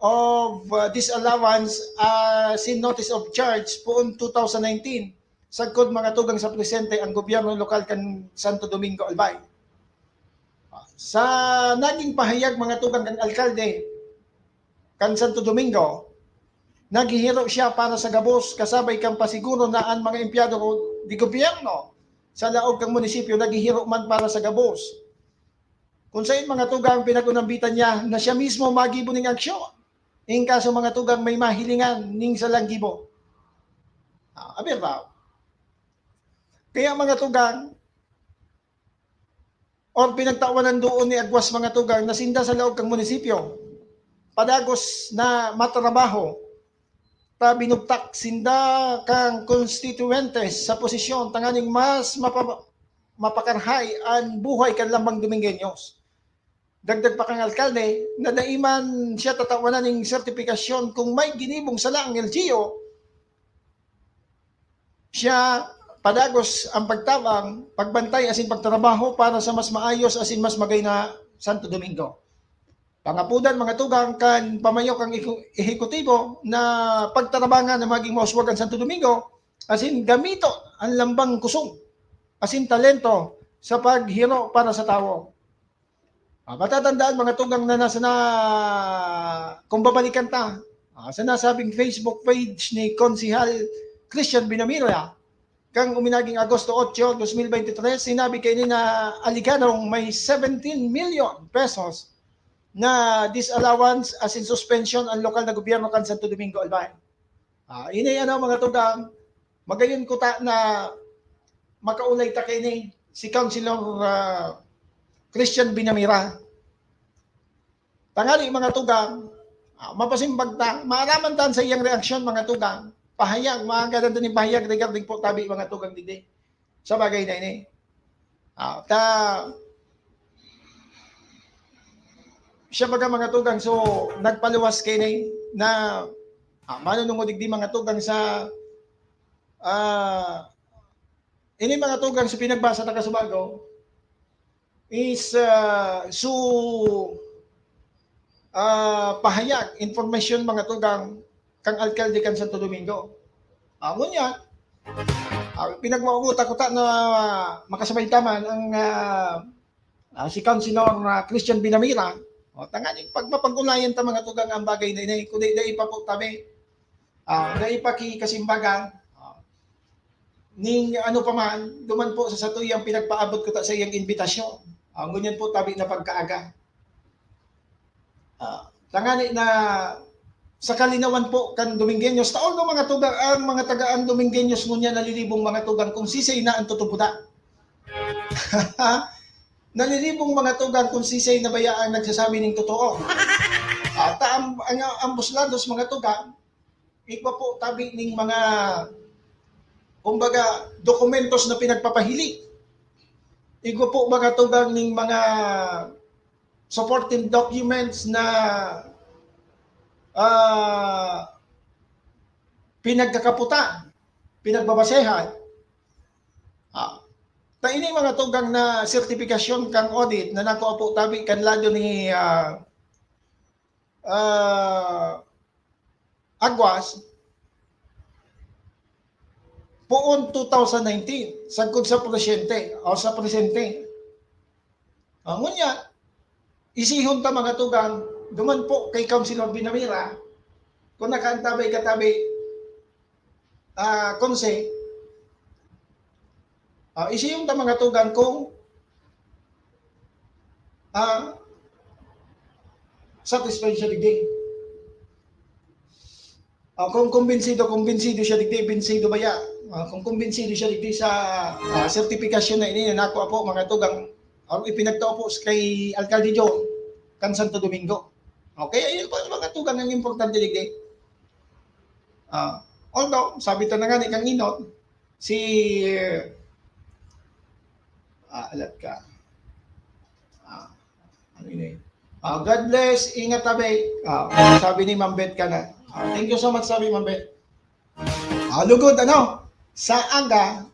of, uh, disallowance, uh, sin notice of charge poon two thousand nineteen, sagkod, mga tugang, sa presente ang gobyerno lokal kan Santo Domingo, Albay. Sa naging pahayag, mga tugang, kan alkalde kan Santo Domingo, naghihiro siya para sa gabos, kasabay kan pasiguro na an mga empleyado di gobyerno sa laog kan munisipyo naghihiro man para sa gabos. Kung sain, mga tugang, pinag-unambitan niya na siya mismo magibo ning aksyon, in kaso, mga tugang, may mahilingan ning salang gibo. Ah, aber daw. Kaya, mga tugang, or pinagtawanan doon ni Aguas, mga tugang, na sinda sa laog kan munisipyo, padagos na matrabaho, ta binugtak sinda kan konstituyentes sa posisyon tanganing mas mapa-, mapakarhay an buhay kan lambang Domingueños. Dagdag pa kan alkalde na dai man siya tatawanan ning sertipikasyon kung may ginibong sala ang L G U, siya padagos ang pagtabang, pagbantay asin pagtrabaho para sa mas maayos asin mas magay na Santo Domingo. Pangapodan, mga tugang, kan pamayo kan eku-, ehekutibo na pagtarabangan na maging mauswag an Santo Domingo asin gamiton an lambang kusog asin talento sa paghiro para sa tawo. Ah, matatandaan, mga tugang, na nasa na, kung babalikan ta, ah, sa nasabing Facebook page ni Konsehal Christian Binamira, kang uminaging Agosto otso, dos mil bente tres, sinabi kaini na aligadong may seventeen milyon pesos na disallowance asin suspension ang lokal na gobyerno kan Santo Domingo, Albay. Ah, ini ano, mga tugang, magayon kuta na makaulay ta kaini si Councilor, ah, Christian Binamira. Tangani, mga tugang, ah, mapasimbag ta, maaraman ta an saiyang reaksyon, mga tugang. Pahayag, mga gadan din pahayag regarding po tabi, mga tugang, digdi sa bagay na ini. Ah, ta, siya baga, mga tugang, so nagpaluwas kaini na, ah, manunungod digdi, mga tugang, sa, ah, ini, mga tugang, sa pinagbasa ta kasubago is, ah, so, ah, pahayag, information, mga tugang, kang alkalde kan Santo Domingo. Ah, ngunyan, ah, pinagmaugota ko ta na makasabay ta man ang, ah, ah, si Councilor, ah, Christian Binamira. O, tanganing pagmapag-ulayan ta, mga tugang, ang bagay na ini, kundi dai pa po tabi, ah, dai pa ki kasimbagan, ah, ning ano pa man, duman po sa satuyang pinagpaabot ko ta sa iyang imbitasyon. Ah, ngunyan po tabi na pagkaaga. Ah, tangani na sa kalinawan po kan Domingueños. Taon ng mga tuga, ang mga tagaan Domingueños ngunyan nalilibong, mga tugang, kung sisay na ang tutubuda. Nalilibong, mga tugang, kung sisay na baya ang nagsasabi ning totoo. At ang, ang, ang buslados, mga tugang, igwa po tabi ning mga, kumbaga, dokumentos na pinagpapahili. Igwa po, mga tugang, ning mga supporting documents na, ah, pinagkakaputan, pinagbabasehan. Ah, ta ini, mga tugang, na sertipikasyon kang audit na nakuha po tabi kan lado ni, ah, ah, Aguas, poon two thousand nineteen, sagkod sa presyente, o sa presente. Ah, ngunyan, isihon ta, mga tugang, duman po kay Councilor Binamira, kung nakaantabay katabi, ah, Konse, ah, isihon ta, mga tugang, kung, ah, satisfied siya digdi. Ah, kung kumbinsido, kumbinsido siya digdi, binsido baya. Ah, kung kumbinsido siya digdi sa, ah, sertipikasyon na ini na nakuha po, mga tugang, ah, ipinagtao po kay Alcalde John kan Santo Domingo. Okay, ayun po, mga tugang, ang importante digdi. Ah, although, sabi ta na nga ni Kang Inot, Si, ah, alat ka. Ah, ano ini? Ah, God bless, ingat tabi. Ah, sabi ni Ma'am Beth ka na. Ah, thank you so much, sabi Ma'am Beth. Ah, lugod, ano? Sa aga,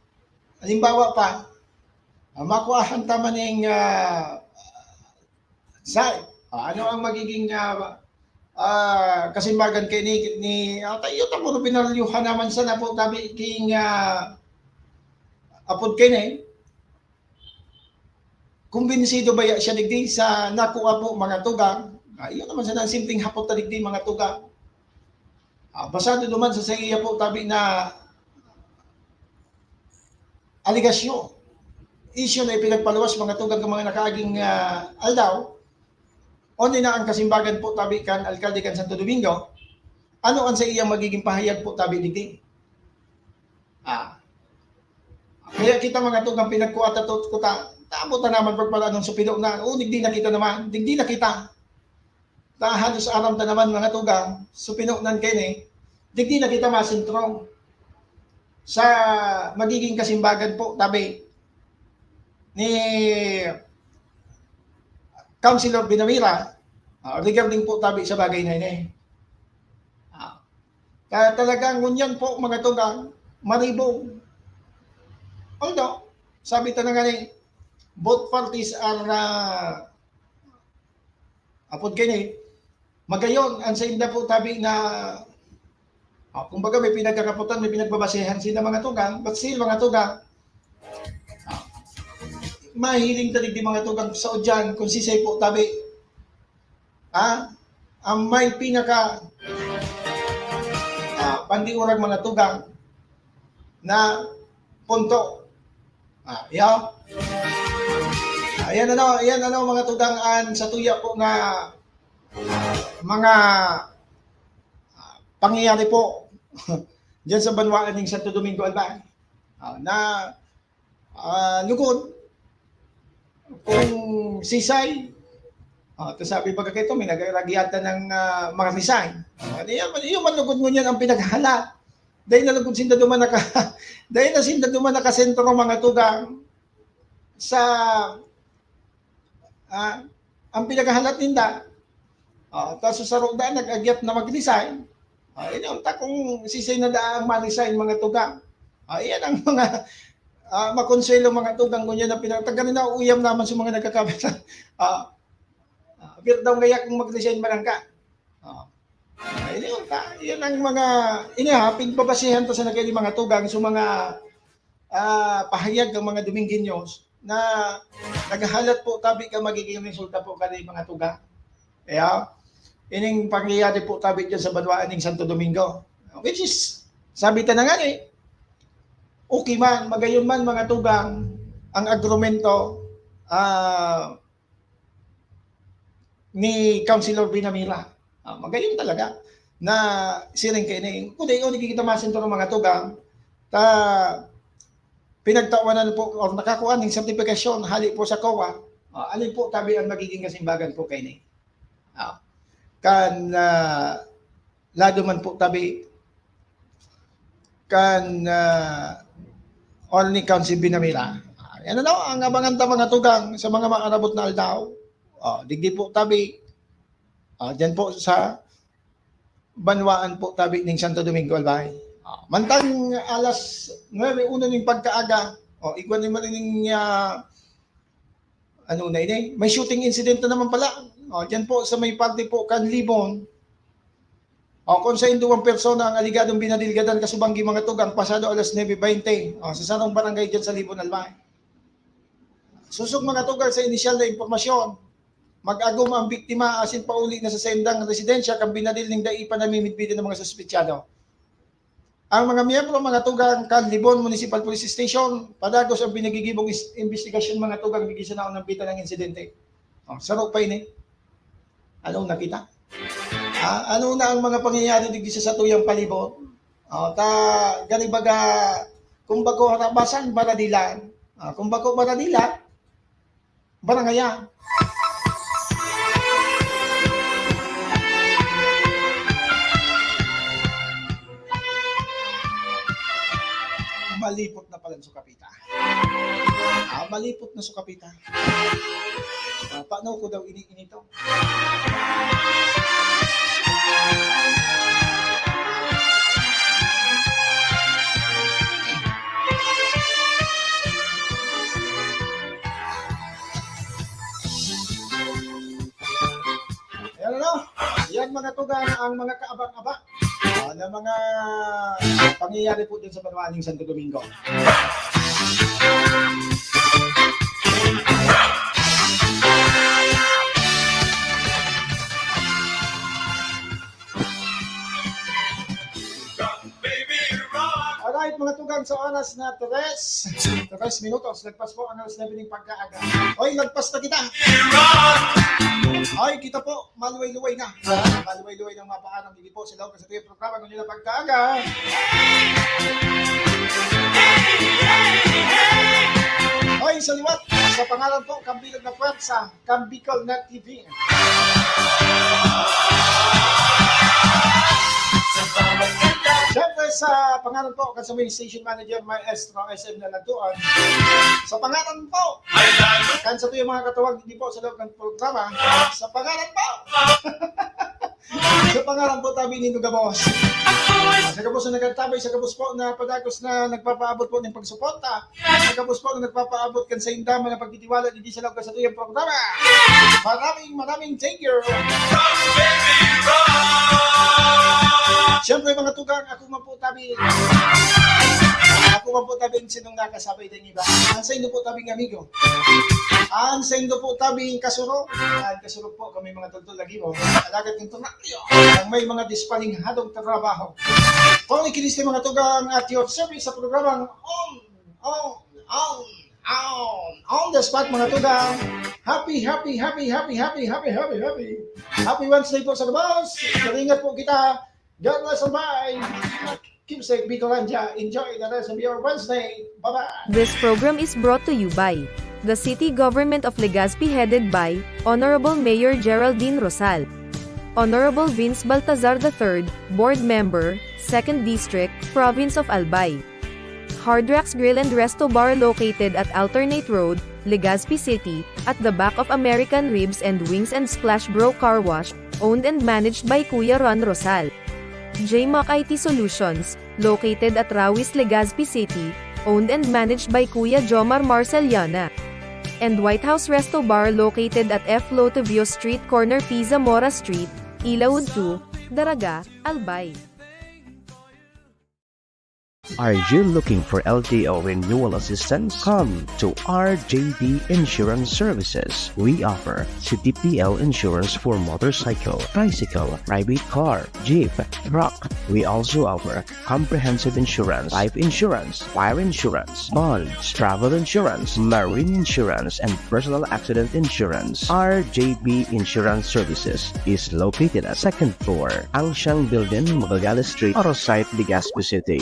halimbawa pa, ah, makuahan ta man ning, ah, sa, ah, ano ang magiging, ah, ah, kasimbagan kay ni, ni, ah, tayo ta puro binaryohan naman sana po tabi king, ah, apod kay ni. Kumbinsido baya siya digdi sa nakuha po, mga tugang? Ah, iyo naman sana ang simpleng hapot na digdi, mga tugang. Ah, basado duman sa, sa iya po tabi na aligasyon, isyu na ipinagpaluwas, mga tugang, ng mga nakaaging, ah, aldaw, only na ang kasimbagan po tabi kan alkalde kan Santo Domingo, ano ang sa iyang magiging pahayag po tabi digdi? Ah. Kaya kita, mga tugang, pinagkuha ta to, kuta, tamo ta naman pagpala ng supino na, oh, digdi na kita naman, digdi na kita. Ta halos aram ta naman, mga tugang, supino nan kini, digdi na kita masentro sa magiging kasimbagan po tabi ni Councilor Binamira, ah, regarding po tabi sa bagay na ini. Ah, kaya talagang ngunyan po, mga tugang, maribong. Although, sabi ta na nga ni, both parties are, ah, apod kini, magayon, ang sainda po tabi na, ah, kumbaga may pinagkakapotan, may pinagbabasehan sila, mga tugang, but still, mga tugang, ah, mahiling ta digdi, mga tugang, sa udyan, kung sisay po tabi, ah, ang may pinaka, ah, pandiurang, mga tugang, na punto. Ah, iyo. Ayan ano, ayan ano, mga tugang, an sa tuya po nga mga, ah, pangyayari po diyan sa banwaan ning Santo Domingo Albay. Ah, na, ah, lugod, kung sisay, ah, ta sabi baga kaito, may nag-, ragyata ng, ah, mga resign. Ah, di yan, iyo man lugod ngunyan ang pinaghahalat. Dahil na lugod sinda duman naka-, dahil na sinda duman nakasentro, mga tugang, sa, ah, ang pinaghahalat ninda. Ah, ta sa saro daan nag-agyat na mag-resign. Ah, ini unta kung sisay na daan ang ma-resign, mga tugang. Ah, iyan ang mga, ah, makonsuelo, mga tugang, ngunyan na pinag-, taga na uyam naman sa mga nagkakabit. Ah, ah, apir daw ngaya kung mag-resign man ka. Ah, ah, ini unta, iyan ang mga, ini ha, pigbabasihan ta sa nagkani, mga tugang, sa mga, ah, pahayag ng mga Domingueños na naghahalat po tabi ka magiging resulta po kani, mga tugang. Kaya, ining pangyayari po tabi dyan sa banwaan ning Santo Domingo. Which is, sabi ta na nga eh, okay man, magayon man, mga tugang, ang agrumento, ah, ni Councilor Binamira. Ah, magayon talaga na siring kaini. Kung di, kung di kita masentro, mga tugang, ta pinagtawanan po or nakakuha ng sertifikasyon hali po sa COA, ah, alin po tabi ang magiging kasimbagan po kaini? Ah, kan, ah, lado man po tabi kan, ah, only kan si Binamira. Yan na lang ang abangan ta, mga tugang, sa mga maarabot na aldaw. Ah, digdi po tabi. Ah, dyan po sa banwaan po tabi ning Santo Domingo Albay. Ah, mantang alas nuebe uno ning pagkaaga, oh, igwa ni man ning, ah, ano na ini? May shooting incident na naman pala. Oh, dyan po sa may parte po kan Libon. Oh, kung sa induwang persona ang aligadong binadilgadan kasubanggi, mga tugang, pasado alas nuebe baynte. Oh, sa sarong barangay dyan sa Libon, Albay. Susog, mga tugang, sa inisyal na impormasyon, mag-agom ang biktima asin pauli na sa saindang residensya kan binadil ning dai pa namimidbidan ng mga suspetsado. Ang mga miyembro, mga tugang, kan Libon Municipal Police Station, padagos ang pinagigibong is-, investigasyon, mga tugang, digdi sa naunang bita ng insidente. Oh, saro pa ini. Anong nakita? Ah, ano na ang mga pangyayari digdi sa satuyang palibot? Oh, ta, gani baga, kung bako harabasan, baradilan. Ah, kung bako baradilan, barangayan. Malipot na pala su kapita. Ah, malipot na su kapita. Ah, paano ko daw ini-, inito? Ayan, ano? Yan, mga tugang, ang mga kaabang-abang, ah, na mga pangyayari po dyan sa banwaan ng Santo Domingo. Alright, mga tugang, sa oras na tres, tres minutos, lagpas po ang alas nuebe ning pagkaaga. Oy, lagpas na kita. Oy, kita po, maluway-luway na. Maluway-luway ng mapaaram, hindi po sa loob sa tuyang programa, ngunyan na pagkaaga. Oy, sa liwat, sa pangalan po, Kambilog na Pwersa, kan Bicol Net T V. Siyempre, sa pangalan po, kan sa mga station manager, Maestro S M Naladuan. Sa pangalan po, kan sa tuyang mga katawag, hindi po sa loob ng programa. Sa pangalan po, sa pangalan po, tabi nindo gabos. Sa gabos na nagtatabay, sa gabos po na padagos na nagpapaabot po ng pagsuporta. Sa gabos po na nagpapaabot kan saindang mga pagtitiwala digdi sa loob kan satuyang programa. Maraming, maraming thank you. Siyempre, mga tugang, ako man po tabi. Ako man po tabi ang sinong nakasabay din iba. Ang saindo po tabing amigo. Ang saindo po tabing kasurog. Ang kasurog po, kami mga tultol lagi mo. Alagad ng tunakyo. Ang may mga dispalinghadong trabaho. Tony Kiniste, mga tugang, at your service sa programang On, On, On, On, On the Spot, mga tugang. Happy, happy, happy, happy, happy, happy, happy, happy. Happy Wednesday po sa labas. Mag-ingat po kita. God bless and bye. Keep safe, Bicolandia. Enjoy the rest of your Wednesday. Bye-bye. This program is brought to you by the City Government of Legazpi, headed by Honorable Mayor Geraldine Rosal. Honorable Vince Baltazar the third, Board Member, Second District, Province of Albay. Hard Rocks Grill and Resto Bar, located at Alternate Road, Legazpi City, at the back of American Ribs and Wings and Splash Bro Car Wash, owned and managed by Kuya Ron Rosal. J Mac I T Solutions, located at Rawis, Legazpi City, owned and managed by Kuya Jomar Marceliana. And White House Resto Bar, located at F Lotivio Street, corner P Zamora Street, Ilaud two, Daraga, Albay. Are you looking for L T O renewal assistance? Come to R J B Insurance Services. We offer C T P L insurance for motorcycle, tricycle, private car, jeep, truck. We also offer comprehensive insurance, life insurance, fire insurance, bonds, travel insurance, marine insurance, and personal accident insurance. R J B Insurance Services is located at second floor, Angsiang Building, Magallanes Street, Arosite, Legazpi City.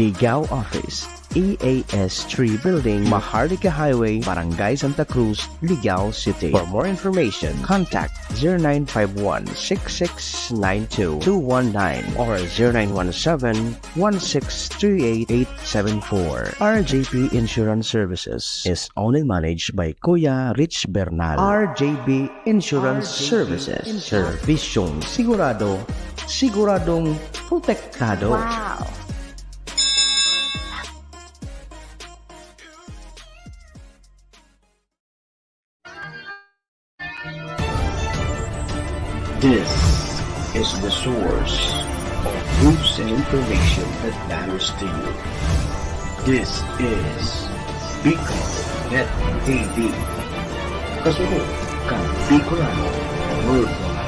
Ligao Office, E A S three Building, Maharlika Highway, Barangay Santa Cruz, Ligao City. For more information, contact zero nine five one, six six nine two, two one nine or zero nine one seven, one six three eight, eight seven four. R J P Insurance Services is owned and managed by Kuya Rich Bernal. R J B Insurance Services. Servisyong sigurado, siguradong protektado. Wow! This is the source of news and information that matters to you. This is Bicol Net T V. Kasunod kan Bicolano Worldwide.